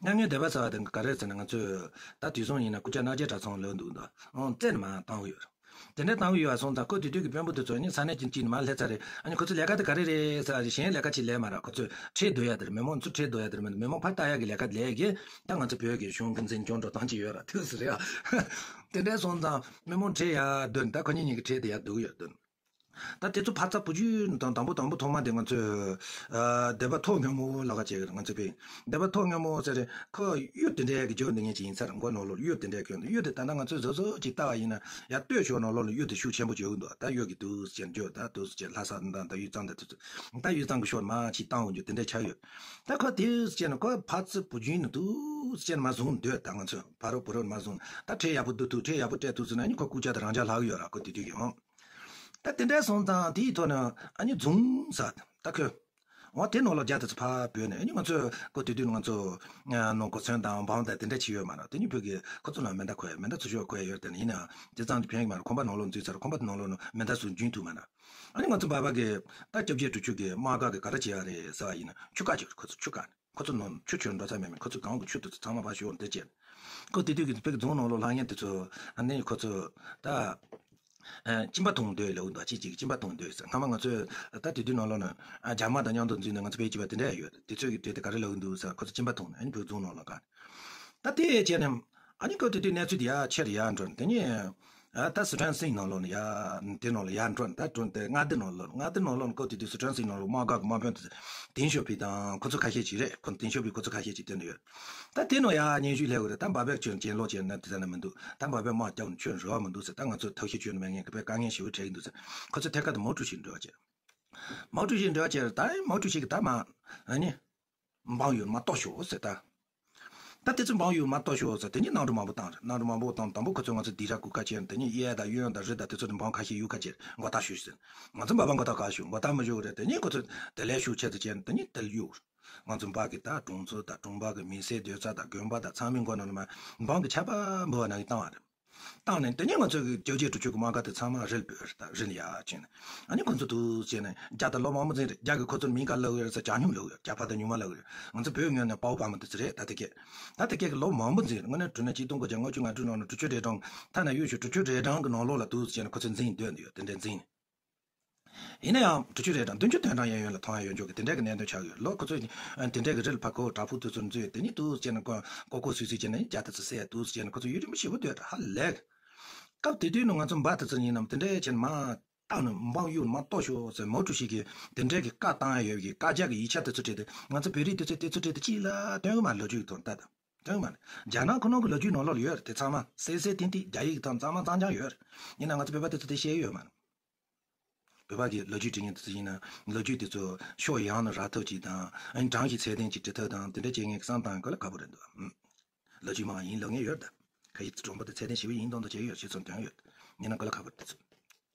རེད། མྱ་ངན་སྡེ་པ་ཟེར་བ་དེ་ག་རེ་ཟེར་ན་ང་ཚོས་ད་དུས་སང་ཡིན་ན་སྐུ་བཅར་གནང་བྱས་གྲྭ་ཚང་ལོས་འདུག་འདུག་ཨང་བཙན་མ་བཏང་གི་ཡོད་རེད། དེ་འདྲ་བཏང་གི་ཡོད་པ་སོང་ཙང་ཁོ་དེ་དུས་ཀྱི་དཔོན་པོ་དེ་ཚོ་ནི་ས་གནས་ཀྱི་གཅིག་ནས་མར་སླེབས་ཚར་རེད། ཨ་ནི་ཁོ་ཚོ་ལས་ཀ་དེ་ག་རེ་རེད་ཟེར་བ་རེད་གཞན་ལས་ཀ་ཅིག་ལས་མ་རེད། ཁོ་ཚོས་ཁྲལ་བསྡུ་ཡ་དེ་རེད། མི་མང་ཚོ་ཁྲལ་བསྡུ་ཡ་དེ་རེད། མི་མང་ཕར་ལྟ་ཡ་གི་ལས་ཀ་ལས་གི་ད་ང་ཚོ་བོད་ཀྱི་གཞུང་གི་འཛིན་སྐྱོང་འགྲོ་སྟངས་ཅིག་ཡོད་ར་དེ་ཟེར་ཡ། དེ་འདྲ་སོང་ཙང་མི་མང་ཁྲལ་ཡ་བསྡུ་ནས་ད་ཁོ་གཉིས་གཉིས་ཀྱི་ཁྲལ་དེ་ཡ་བསྡུ་གི་ཡོད་བསྡུ་ནས། ད་དེ་ཚོ་ཕར་ཚ་བུ་རྒྱུད་དང་དང་པོ་དང་པོ་ཐོག་མ་དེ་ང་ཚོས་ཨ་སྡེ་པ་ཐོག་སྔོན་མོ་ལ་ཁ་བྱེད་ཀྱི་རེད། ང་ཚོ་པས་སྡེ་པ་ཐོག་སྔོན་མོ་ཟེར་རེད། ཁོ་གཡུ་དེ་འདྲའི་གི་འཇོག་འདི་ངེད་ཀྱི་ཡིན་ས་རེད། མགོ་ནང་ལོགས་གཡུ་དེ་འདྲའི་གྱོན་འདུག་གཡུ་དེ་ད་ལྟ་ང་ཚོས་བཟོ་བཟོ་ཅིག་ལྟ་བ་ཡིན་ན་ཡར་ལྟོས་ཕྱོགས་ནང་ལོགས་ལ་གཡུ་དེ་ཤུགས་ཆེན་པོ་འཇོག་གི་འདུག་ད་གཡུ་གི་འདུག་ཟེར་འཇོག་ད་འདུག་ཟེར་ལྷ་ས་ད་ད་གཡུ་གཙང་ད་དེ་ཚོ་ད་གཡུ་གཙང་གི་ཕྱོགས་མ་ཅིག་བཏང་འོང་རྒྱུ་དེ་འདྲ་ཆགས་ཡོད། ད་ཁོ་དེ་ཟེར་ན་ཁོ་ཕར་ཚུར་བུ་རྒྱུད་ནི་འདུག་ཟེར་ན་མ་བཟུང་འདོད། ད་ང་ཚོས་ཕ་རོལ་བུ་རོལ་མ་བཟུང་ད་ཁྲལ་ཡག་པོ་བསྡུ་ཐུབ་ཁྲལ་ཡག་པོ་སྤྲད་ཐུབ་ཟེར་ན་ནི་ཁོ་སྐུ་ཕྱྭ་དང་རང་ཕྱྭ་ལྷག་ཡོད་ར་ཁོ་དེ་དུས་ཀྱི་ཧོ། ད་དེ་འདྲ་སོང་ཙང་དེའི་ཐོག་ནས་ཨ་ནི་རྫོང་ས་ད་ཁོས། འོ་དེ་ནང་ལ་རྒྱ་དེ་ཚོ་ཕར་བོས་ནས་ཨ་ནི་ང་ཚོས་ཁོ་དེ་དུས་ང་ཚོ་ནང་གོ་མཚོན་དང་འབངས་དང་དེ་འདྲ་བྱས་ཡོད་མ་རེད། དེ་ནི་བོད་ཀྱི་ཁོ་ཚོ་ལ་མེ་མདའ་མཁོ་ཡ་མེ་མདའ་ཚུར་ཤོག་མཁོ་ཡ་ཡོད་དེ་ནི་ཡིན་ནའང་དེ་ཙམ་གྱི་ཕན་གྱི་མ་རེད། ཁོམ་པ་ནང་ལོགས་འཛུལ་ཚར་ཁོམ་པ་དེ་ནང་ལོགས་ནས་མེ་མདའ་ཚུར་རྒྱུན་ཐུབ་མ་རེད། ཨ་ནི་ང་ཚོ་འབའ་པ་གི་ད་སྐྱབས་རྗེ་གྲུབ་ཆུ་གི་དམག་སྒར་གི་ག་རེ་བྱེད་ཡ་རེད་ཟེར་བ་ཡིན་ན་ཆུ་ཁ་ཅིག་རེད། ཁོ་ཚོ་ཆུ་ཁ་ནས་ཁོ་ཚོ་ནང་ཆུ་ཆུ་འགྲོ་ས་མེད་མེད་ཁོ་ཚོ་གང་གི་ཆུ་དེ་ཚོ་ཚང་མ་ཕར་ཤོར་འདི་བྱས་ཁོ་དེ་དུས་ཀྱི་བོད་ཀྱི་རྫོང་ནང་ལོགས་ལྷག་མཁན་དེ་ཚོ་ཨ་ནི་ཁོ་ཚོ་ད། ཨ་གཅིན་པ་འཐུང་འདོད་ལབ་འདུག་གཅིག་གཅིག་གཅིན་པ་འཐུང་འདོད་ཟེར། སྔ་མ་ང་ཚོས་ད་དེ་དུས་ནང་ལོགས་ན་ཨ་རྒྱ་དམག་དང་མཉམ་དུ་འཛུལ་ནས་ང་ཚོ་བོད་སྤྱི་པ་དེ་འདྲ་ཡོད་རེད། དེ་ཚོས་ཀྱི་དུས་དེ་ག་རེ་ལབ་འདུག་ཟེར་ཁོ་ཚོ་གཅིན་པ་འཐུང་ནས་ཨ་ནི་བོད་རྫོང་ནང་ལ་ག་ད་དེ་བྱས་ནས་ཨ་ནི་སྐབས་དེ་དུས་གནས་ཚུལ་དེ་ཡར་ཆེར་ཡར་འགྲོ་ནས་དེ་ནས་ཨ་ད་སི་ཁྲོན་སིང་ནང་ལོགས་ནས་ཡར་དེ་ནང་ལ་ཡར་འགྲོ་ནས་ད་འགྲོ་ནས་དེ་མངའ་སྡེ་ནང་ལོགས་མངའ་སྡེ་ནང་ལོགས་ནས་སྐབས་དེ་དུས་སི་ཁྲོན་སིང་ནང་ལོགས་དམག་སྒར་གྱི་དམག་དཔོན་དེ་ཏེང་ཞའོ་ཕིང་དང་ཁོ་ཚོ་ཁ་ཤས་ཅིག་རེད། ཁོ་ཏེང་ཞའོ་ཕིང་ཁོ་ཚོ་ཁ་ཤས་ཅིག་དེ་ནས་ཡོད། ད་དེ་ནང་ཡར་སྙན་ཞུ་སླེབས་ཡོད་རེད། ད་འབའ་པའི་ཁྱོད་གྱེན་ལོག་བྱས་ན་དེ་ཚོ་ན་མི་འདུག་ད་འབའ་པའི་དམག་རྒྱབ་ནས་ཁྱོད་རེ་བ་མི་འདུག་ཟེར། ད་ང་ཚོ་ཐབས་ཤེས་ཁྱོད་ནས་མེད་ངེས་ཀྱི་དཔེ་དཀའ་ངལ་ཞེ་པོ་འཕྲད་ཀྱི་འདུག་ཟེར། ཁོ་ཚོ་ཐད་ཀར་དུ་མའོ་ཀྲུའུ་ཞི་འབྲེལ་བ་བྱས། མའོ་ཀྲུའུ་ཞི་འབྲེལ་བ་བྱས་རེད། ད་མའོ་ཀྲུའུ་ཞི་གི་ད་མ་ཨ་ནི་འབངས་ཡོད་མ་གཏོགས་ཤོག་ཟེར་ད། ད་དེ་ཚོ་འབངས་ཡོད་མ་གཏོགས་ཤོག་ཟེར། དེ་ཉིད་གནམ་གྲུ་མང་པོ་བཏང་རེད། གནམ་གྲུ་མང་པོ་བཏང་དང་པོ་ཁོ་ཚོས་ང་ཚོ་སྡིགས་ར་རྐུ་ཁ་བྱས། དེ་ཉིད་གཡས་དང་གཡོན་དང་རི་དང་དེ་ཚོ་ནས་འབངས་ཁ་ཤས་གཡུག་ཁ་བྱས་མགོ་བཏགས་ཞུ་ཟེར། ང་ཚོ་འབའ་པ་མགོ་བཏགས་ག་ཞུ་མགོ་བཏགས་མི་ཞུ་རེད། དེ་ཉིད་ཁོ་ཚོས་དེ་ལས་ཤུགས་ཆེ་ཙམ་བྱས་དེ་ཉིད་དེ་ལ་གཡུག་མང་ཚོགས་འབའ་གི་ད་གྲོང་ཚོ་དང་གྲོང་པ་གི་མི་སེར་སྡོད་ས་དང་དགོན་པ་དང་ཚང་མའི་མགོ་ནང་ལ་མ་འབངས་ཀྱི་ཆད་པ་འབུལ་བ་ནང་གི་བཏང་བ་རེད། བཏང་ནས་དེ་ནས་ང་ཚོ་གི་བཅོ་བརྒྱད་དྲུག་ཅུ་གི་དམག་སྒར་དེ་ཚང་མ་རིལ་བོས་རེད། ད་རིལ་ཡག་བྱས་ནས་ཨ་ནི་ཁོ་ཚོ་འདུག་བྱས་ནས་རྒྱ་དང་ལོ་མང་པོ་འཛིན་རེད། རྒྱ་གི་ཁོ་ཚོར་མིང་ག་ལབ་ཡོད་རེད་ཟེར་ཇ་སྙོམས་ལབ་ཡོད། རྒྱ་ཕ་དང་སྙོམས་མ་ལབ་ཡོད། ང་ཚོ་བོད་ངོས་ནས་པའོ་པ་མ་དེ་ཚོ་རེད། ད་དེ་གས་ད་དེ་གས་གི་ལོ་མང་པོ་འཛིན་རེད། དངོས་གནས་དྲང་གནས་ཆིག་སྟོང་དགུ་བརྒྱ་ལྔ་བཅུ་ང་དྲུག་ནང་ལ་དྲུག་ཅུ་རེ་གྲངས་ཐ་ན་ཡུལ་ཤུལ་དྲུག་ཅུ་རེ་གྲངས་གི་ནང་ལོགས་ལ་འདུག་བྱས་ནས་ཁོ་ཚོ་འཛིན་སྡོད་འདུག་ཡོད། དེ་འདྲ་འཛིན། ཡིན་ན་ཡང་དྲུག་ཅུ་རེ་གྲངས་བདུན་ཅུ་དོན་གྲངས་གཡས་གཡོན་ལ་མཐོང་ཡ་ཡོད་འཇོག་གི་དེ་འདྲ་གི་གནད་དོན་ཆགས་ཡོད། ལོ་ཁོ་ཚོས་དེ་འདྲ་གི་རིལ་ཕ་ཁོ་བྲག་ཕུག་དུས་ཚོད་འཛུལ་དེ་ནི་འདུག་བྱས་ནས་ཀོ་ཀོ་ཀོ་སུས་སུས་བྱས་ནས་རྒྱ་དེ་ཚོ་བསད་འདུག་བྱས་ནས་ཁོ་ཚོ་ཡུལ་རིམ་ཞེ་པོ་སྡོད་ཧ་ལས། སྐབས་དེ་དུས་ནང་ང་ཚོ་འབའ་དེ་ཚོ་ཡིན་ནམ་དེ་འདྲ་བྱས་ནས་མ་བཏང་ནས་འབངས་ཡུལ་མ་གཏོགས་ཤོག་ཟེར་མོ་ཀྲུའུ་ཞི་གིས་དེ་འདྲ་གི་བཀའ་བཏང་ཡ་ཡོད་གི་བཀའ་རྒྱ་གི་ཡིག་ཆ་དེ་ཚོ་བྲིས་ཏེ་ང་ཚོ་བོད་རིགས་དེ་ཚོས་དེ་ཚོ་བྲིས་ཏེ་ཅི་ལ་སྟོན་གི་མ་ལོ་རྒྱུས་ཀྱི་དོན་དག་དང་། དོན་མ་རེད། རྒྱ་ནག་ཁོ་ནང་གི་ལོ་རྒྱུས་ནང་ལོགས་ལ་ཡོད་རེད། དེ་ཚང་མ་གསལ་གསལ་ཐིང་ཐིང་རྒྱ་ཡིག་གི་ཐོག་གཙང་མ་གཙང་རྐྱང་ཡོད་རེད། ཡིན་ན་ང་ཚོ་བོད་པ་དེ་ཚོ་དེ་ཤེས་ཡོད་མ་རེད། བོད་པ་གི་ལོ་རྒྱུས་འབྲི་མཁན་དེ་ཚོ་ཡིན་ན་ལོ་རྒྱུས་དེ་ཚོ་ཕྱོགས་ཡང་ནས་རག་ཐབས་ཅིག་དང་ཨ་ནི་གྲངས་ཀྱི་ཚད་ལྡན་ཅིག་འབྲི་ཐབས་དང་དེ་འདྲ་བྱེད་མཁན་གྱི་བསམ་བཏང་གི་ལ་ཁག་པོ་རེད་འདུག་ཨུམ། ལོ་རྒྱུས་མང་ཡིན་ལབ་མཁན་ཡོད་རེད་ད། ཁ་ཡིག་གྲོང་པ་དེ་ཚད་ལྡན་ཞེ་པོ་ཡིན་མདོག་མདོག་བྱས་ཡོད་ཞེས་ཚོར་དོན་ཡོད། ཡིན་ན་ག་ལ་ཁག་པོ་རེད་དེ་ཚོ།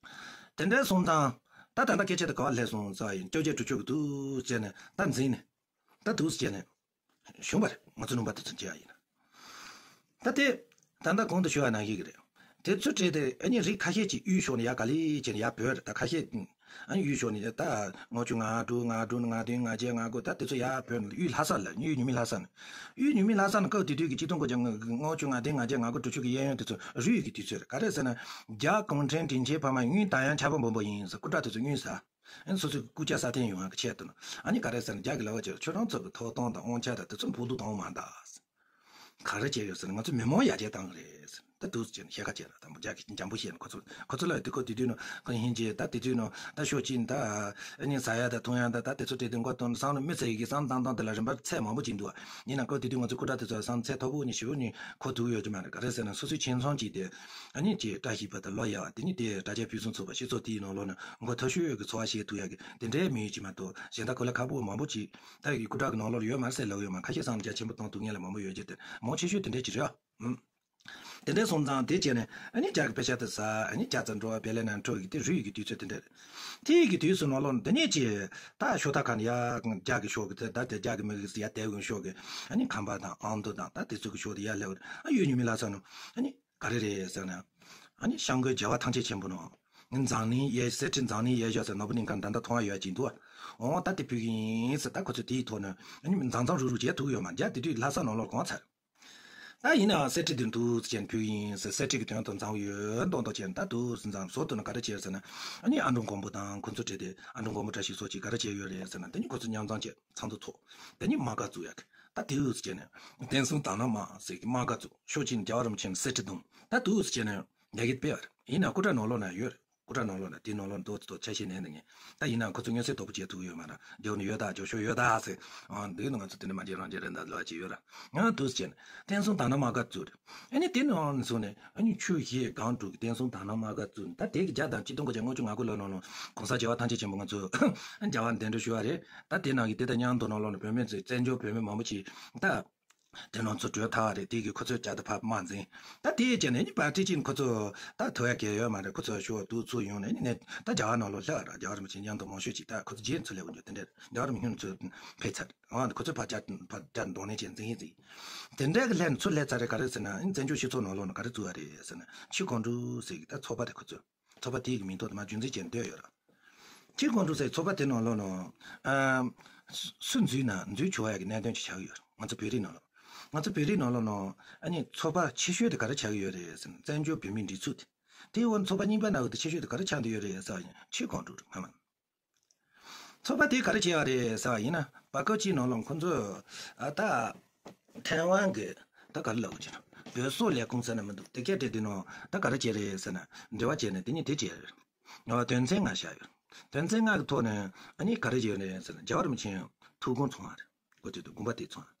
དེ་འདྲའི་སོང་ཙང་ད་ད་ལྟ་སྐད་ཆ་དེ་ག་བ་སླེབས་སོང་ཙང་ཡིན་བཅོ་བརྒྱད་དྲུག་ཅུ་གི་འདུག་བྱས་ནས་ད་འཛིན་ནས་ད་འདུག་བྱས་ནས། བྱུང་བ་རེད། ང་ཚོ་ལུང་པ་དེ་ཚོ་མཇལ་ཡ་ཡིན། ད་དེ་ད་ལྟ་གོང་དུ་ཞུ་བ་ནང་བཞིན་གྱི་རེད། དེ་ཚོ་བྲིས་ཏེ་ཨ་ནི་རིགས་ཁ་ཤས་ཀྱིས་གཡུལ་ཤོག་ནས་ཡར་ག་ལེ་བྱས་ནས་ཡར་བོད་རེད། ད་ཁ་ཤས་ཨ་ནི་གཡུལ་ཤོག་ནས་ད་ལྔ་བཅུ་ང་དྲུག་ང་དྲུག་ང་བདུན་ང་བརྒྱད་ང་དགུ་ད་དེ་ཚོ་ཡར་བོད་ནས་གཡུལ་ལྷ་ས་ལ་གཡུལ་ཉི་མའི་ལྷ་ས་ནས་གཡུལ་ཉི་མའི་ལྷ་ས་ནས་སྐབས་དེ་དུས་ཀྱི་ཆིག་སྟོང་དགུ་བརྒྱ་ལྔ་བཅུ་ང་བདུན་ང་བརྒྱད་ང་དགུ་དྲུག་ཅུ་གི་གཡས་གཡོན་དེ་ཚོ་རུས་ཀྱི་དུས་ཚོད་རེད། ག་རེ་ཟེར་ན་རྒྱ་གུང་ཁྲན་དྲིན་ཆེན་ཕ་མ་དངུལ་ད་ཡང་ཆར་པ་འབུམ་པ་ཡིན་ཟེར་སྐུ་དྲག་དེ་ཚོ་དངུལ་ཟ། ཨ་ནི་སོ་སོའི་སྐུ་ཕྱྭ་སྲ་བརྟན་ཡོང་ཡག་གི་ཆེད་དུ་ཨ་ནི་ག་རེ་ཟེར་ན་རྒྱ་གི་ལབ་པ་བྱས་ཁྱོད་རང་ཚོ་གི་ཐོབ་ཐང་དང་དབང་ཆ་དང་དེ་ཚོ་འབོག་སྡུད་བཏང་མ་གཏོགས། ག་རེ་བྱས་ཡོད་ཟེར་ན་ང་ཚོ་མི་མང་ཡར་རྒྱས་བཏང་གི་རེད་ཟེར། ད་འདུག་སེ་བྱས་ན་ཤེས་ཁ་བྱས་ན་དང་པོ་རྒྱ་གི་འཇམ་པོ་བཤད་ན་ཁོ་ཚོ་ཁོ་ཚོ་ལ་དེ་ཁོ་དེ་དུས་ནང་ཁོ་ཡིན་གྱི་ད་དེ་དུས་ནང་ད་ཤོག་ཅིག་ད་ཨ་ནི་ཟ་ཡ་ད་འཐུང་ཡ་ད་ད་དེ་ཚོ་དེ་དུས་མགོ་གཏོང་བསམ་བློ་མི་ཚེ་ཡི་གི་བསམ་བཏང་སྟངས་དེ་ལ་རིམ་པར་ཚད་མང་པོ་ཅིག་འདུག་ཡིན་ན་ཁོ་དེ་དུས་ང་ཚོ་སྐུ་དྲག་དེ་ཚོ་བསམ་ཚད་མཐོ་པོ་ནས་ཞེ་པོ་ནས་གོ་ཐུབ་ཡོད་ཀྱི་མ་རེད། ག་རེ་ཟེར་ན་སོ་སོའི་ཁྱིམ་ཚང་ཅིག་དེ་ཨ་ནི་ཅིག་བཀྲ་ཤིས་པ་དང་ལོ་ཡག་པ་དེ་ནི་དེ་དྲ་རྒྱ་ཕུན་སུམ་ཚོགས་པ་སྤྱི་ཚོགས་དེའི་ནང་ལོགས་ན་མགོ་ཐོར་ཤོས་ཀྱི་འཚོ་བ་བྱེད་ཐུབ་ཡག་གི་དེ་འདྲའི་མི་ཡུལ་ཅིག་མ་གཏོགས་གཞན་དག་གོ་ལ་ཁག་པོ་མང་པོ་ཅིག་ད་ཡི་སྐུ་དྲག་གི་ནང་ལོགས་ཡོད་མ་རེད་ཟེར་ལབ་ཡོད་མ། ཁ་ཤས་ཚང་ལ་རྒྱ་ཆེན་པོ་གཏོང་ཐུབ་མཁན་ལ་མང་པོ་ཡོད་ཀྱི་དེ་མང་ཆེ་ཤོས་དེ་འདྲའི་ཅིག་རེད་ཨ། ཨུམ། དེ་འདྲའི་སོང་ཙང་དེ་བྱས་ནས་ཨ་ནི་རྒྱ་གི་དཔེ་ཆ་དེ་ཟ་ཨ་ནི་རྒྱ་རྩ་འགྲོ་བ་བེ་ལེ་ན་འཕྲོ་གི་དེ་རུས་ཀྱི་དུས་ཚོད་དེ་འདྲ་རེད། དེ་ཡི་གི་དུས་སུ་ནང་ལོགས་ནས་དེ་ནས་ཅིག་ད་ཤོ་ཐ་ཁ་ནས་ཡ་རྒྱ་གི་ཤོག་གི་དེ་ད་དེ་རྒྱ་གི་མི་གི་ཡ་དེ་གི་ཤོག་གི་ཨ་ནི་ཁམས་པ་དང་ཨ་མདོ་དང་ད་དེ་ཚོ་གི་ཤོག་དེ་ཡ་སླེབས་ཨ་ཡུལ་ཉི་མའི་ལྷ་ས་ནང་ཨ་ནི་ག་རེ་རེད་ཟེར་ན་ཨ་ནི་ཤང་ཀོའི་རྒྱལ་བ་ཐམས་ཅད་མཁྱེན་པོ་ནང་མཛངས་བླུན་གཡས་གསེར་ཁྲི་མཛངས་བླུན་གཡས་བཞག་ཟེར་ནོར་བུ་གླིང་ཁ་ད་ལྟ་མཐོང་བ་ཡོད་ཅིག་འདུག་ཨོ་ད་དེ་ཕུལ་གི་ཡིན་ཟེར་ད་ཁོ་ཚོས་དེའི་ཐོག་ནས་ཨ་ནི་མཛངས་མཛངས་རུ་རུ་བྱས་ཐུབ་ཡོད་མ་རྒྱ་དེ་དུས་ལྷ་ས་ནང་ལོགས་གང་ཚར། ད་ཡིན་ནའང་གསེར་ཁྲི་དེ་འདུག་ཅན་ཕུལ་ཡིན་ཟེར་གསེར་ཁྲི་གི་དོན་དུ་མཛངས་ཡོད་མདོག་མདོག་ཅན་ད་འདུག་ཟེར་མཛངས་བཟོ་ཐུབ་ན་ག་རེ་བྱས་ཟེར་ན་ཨ་ནི་ཨ་འབྲུག་མགོན་པོ་དང་ཁོ་ཚོ་བྲལ་ཏེ་ཨ་འབྲུག་མགོན་པོ་བཀྲ་ཤིས་སོགས་ཀྱིས་ག་རེ་བྱས་ཡོད་རེད་ཟེར་ན་དེ་ནི་ཁོ་ཚོ་མཉམ་གཙང་བྱས་ཚང་དུ་ཚོགས་དེ་ནི་དམག་སྒར་བཙུགས་ཡག་ད་དེ་འུ་ཟེར་ནས་བསྟན་སྲུང་དང་ནང་དམག་ཟེར་གི་དམག་སྒར་བཙུགས་ཤོག་ཅིག་ནི་རྒྱལ་བ་རིན་པོ་ཆེ་ནི་གསེར་ཁྲི་བརྡུངས་ད་དེ་འུ་ཟེར་ནས་ཡ་གི་དཔེ་བར་ཡིན་ན་སྐུ་དྲག་ནང་ལོགས་ན་ཡོད་རེད། སྐུ་དྲག་ནང་ལོགས་ན་དེའི་ནང་ལོགས་ན་ཏོག་ཙམ་ཏོག་ཆ་ཤས་ནས་འདི་ངས་ད་ཡིན་ན་ཁོ་ཚོ་མངོན་གསལ་དོད་པོ་བྱེད་ཐུབ་ཡོད་མ་ར་རྒྱབ་ནས་ཡོད་ད་རྒྱབ་ཤོག་ཡོད་ད་ཟེར། ཨང་འདི་ནི་ང་ཚོ་དེ་ནས་མ་བྱེད་རང་བྱེད་རེད་འདའ་ལོ་བྱེད་ཡོད་ར། ང་དུས་བྱས་ནས་བསྟན་སྲུང་དང་ནང་དམག་སྒར་བཙུགས་རེད། ཨ་ནི་དེ་ནང་ནས་བཟུང་ནས་ཨ་ནི་ཆུ་བཞི་སྒང་དྲུག་གི་བསྟན་སྲུང་དང་ནང་དམག་སྒར་བཙུགས་ནས་ད་དེ་གི་རྒྱ་དང་ཆིག་སྟོང་དགུ་བརྒྱ་ལྔ་བཅུ་ང་དགུ་ལོ་ནང་ལ་གོང་ས་རྒྱལ་བ་ཐམས་ཅད་མཁྱེན་པ་ང་ཚོ་རྒྱལ་བ་གདན་འདྲེན་ཞུ་བ་རེད། ད་དེ་ནང་གི་དེ་དང་མཉམ་དུ་ནང་ལོགས་ནས་བོད་མི་ཚོས་བཙན་བྱོལ་བོད་མི་མང་པོ་ཅིག་ད། དེ་ནང་ཚུར་བྲོས་ཐར་བ་རེད། དེ་གི་ཁོ་ཚོས་བྱ་དེ་ཕར་དམག་འཛིང་། ད་དེའི་རྗེས་ནས་ནི་པར་ཏི་གཅིག་ཁོ་ཚོ་ད་ཐུབ་ཡ་གལ་ཡོད་མ་རེད། ཁོ་ཚོ་ཞུ་བ་འདུག་ཚུར་ཡོང་ནས་ནི་ནས་ད་རྒྱ་གར་ནང་ལོགས་སླེབས་པ་རེད། རྒྱ་གར་མི་ཆེན་མཉམ་དུ་མང་ཤོས་ཅིག་ད་ཁོ་ཚོ་རྗེས་ཚུར་སླེབས་ཡོང་རྒྱུ་དེ་འདྲ་རེད། རྒྱ་གར་མི་ཉུང་ཚོ་ཕེབས་ཚར་རེད། ཨ་ཁོ་ཚོས་ཕར་རྒྱ་ཕར་རྒྱ་གདོང་ལེན་བྱས་འཛིང་ཡིན་འཛིང་། དེ་འདྲ་གི་སླེབས་ནས་ཚུར་སླེབས་ཚར་རེད། ག་རེ་ཟེར་ན་ཨིན་བཙན་བྱོལ་སྤྱི་ཚོགས་ནང་ལོགས་ནས་ག་རེ་བཙུགས་པ་རེད་ཟེར་ན་ཆི་ཀོང་ཀྲུའུ་ཟེར་གི་ད་ཚོགས་པ་དེ་ཁོ་ཚོས། ཚོགས་པ་དེའི་མིང་ཐོག་ཏུ་མ་རྒྱུན་འཛིན་བྱས་བསྡད་ཡོད་ར། ཆི་ཀོང་ཀྲུའུ་ཟེར་ཚོགས་པ་དེ་ནང་ལོགས་ནང་། ཨ། སུ་འཛུལ་ན་འཛུལ་ཆོག་ཡ་གི་གནད་དོན་ཅིག་ཆགས་ཀྱི་ཡོད་རེད། ང་ཚོ་བོད་རིགས་ནང་ལོགས། ང་ཚོ་བོད་རིགས་ནང་ལོགས་ནང་ཨ་ནི་ཚོགས་པ་ཆེ་ཤོས་དེ་ག་རེ་ཆགས་ཀྱི་ཡོད་རེད་ཟེར་ན་བཙན་བྱོལ་བོད་མིའི་སྒྲིག་འཛུགས་དེ། དེའི་འོག་ཚོགས་པ་རྙིང་པ་ནང་གི་དེ་ཆེ་ཤོས་དེ་ག་རེ་ཆགས་བསྡད་ཡོད་རེད་ཟེར་བ་ཡིན་ན་ཆི་ཀོང་ཀྲུའུ་རེད་སྔ་མ། ཚོགས་པ་དེ་ག་རེ་བྱས་པ་རེད་ཟེར་བ་ཡིན་ན་པ་ཀོ་ཅི་ནང་ལོགས་ཁོ་ཚོས་ཨ་ད་ཐའེ་ཝན་གི་ད་ག་རེ་ལབ་དགོས་ཀྱི་རེད། བོད་སོག་ལས་ཁུངས་ཟེར་ན་མི་འདུག་དེ་སྐད་དེ་དེ་ནང་ད་ག་རེ་བྱས་རེད་ཟེར་ན་འབྲེལ་བ་བྱས་ནས་དེ་ནི་དེ་བྱས་རེད། ཨ་དོན་ཚན་ལྔ་བཞག་ཡོད། དོན་ཚན་ལྔ་གི་ཐོག་ནས་ཨ་ནི་ག་རེ་བྱས་རེད་ཟེར་ན་རྒྱལ་བ་རིན་པོ་ཆེ་ཐུགས་དགོངས་ཚོམས་པ་རེད། གོ་ཐོས་དུ་དགོངས་པ་དེ་ཚོམས།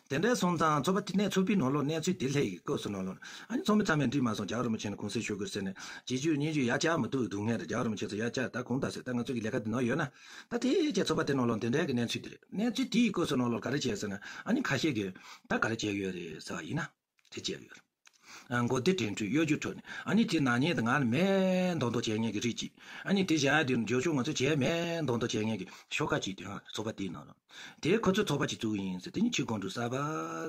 དེ་འདྲའི་སོང་ཙང་ཚོགས་པ་དེ་ནས་ཚོགས་པའི་ནང་ལོགས་གནས་ཚུལ་དེ་སླེབས་ཡི་སྐབས་སུ་ནང་ལོགས་ཨ་ནི་ཚོགས་མི་ཚང་མས་འགྲིག་མ་སོང་། རྒྱལ་བ་རིན་པོ་ཆེ་ནས་གུང་སེང་ཞུ་དགོས་ཟེར་ནས་བྱེད་རྒྱུ་ཉེས་རྒྱུ་ཡར་བཅར་མི་ཐུབ་ཀྱི་འདུག་ངས་རྒྱལ་བ་རིན་པོ་ཆེ་ཚོ་ཡར་བཅར་ད་གུང་ད་ཟེར་ད་ང་ཚོ་གི་ལས་ཀ་དེ་ནང་ཡོད་ན་ད་དེ་བྱས་ཚོགས་པ་དེ་ནང་ལོགས་དེ་འདྲའི་གི་གནས་ཚུལ་དེ་རེད། གནས་ཚུལ་དེའི་སྐབས་སུ་ནང་ལོགས་ག་རེ་བྱས་ཟེར་ན་ཨ་ནི་ཁ་ཤས་ཀྱིས་ད་ག་རེ་བྱས་ཡོད་རེད་ཟེར་བ་ཡིན་ན། དེ་བྱས་ཡོད། ཨ་མགོ་བདེ་དྲན་འཕྲུལ་གཡོ་སྒྱུ་འཕྲོད་ནས་ཨ་ནི་དེ་ནག་ཉེས་དང་ང་ལ་མེད་མདོག་མདོག་བྱེད་མཁན་གྱི་རིགས་ཅིག་ཨ་ནི་དེ་བཞག་དུས་འགྱོད་ཤོག་ང་ཚོ་བྱས་མེད་མདོག་མདོག་བྱེད་མཁན་གྱི་ཤོག་ཁག་ཅིག་དོན་ཚོགས་པ་དེའི་ནང་ལ་དེ་ཁོ་ཚོས་ཚོགས་པ་ཅིག་བཙུགས་ཡིན་ཟེར་དེ་ནི་ཆི་ཀོང་ཀྲུའུ་གསར་པ་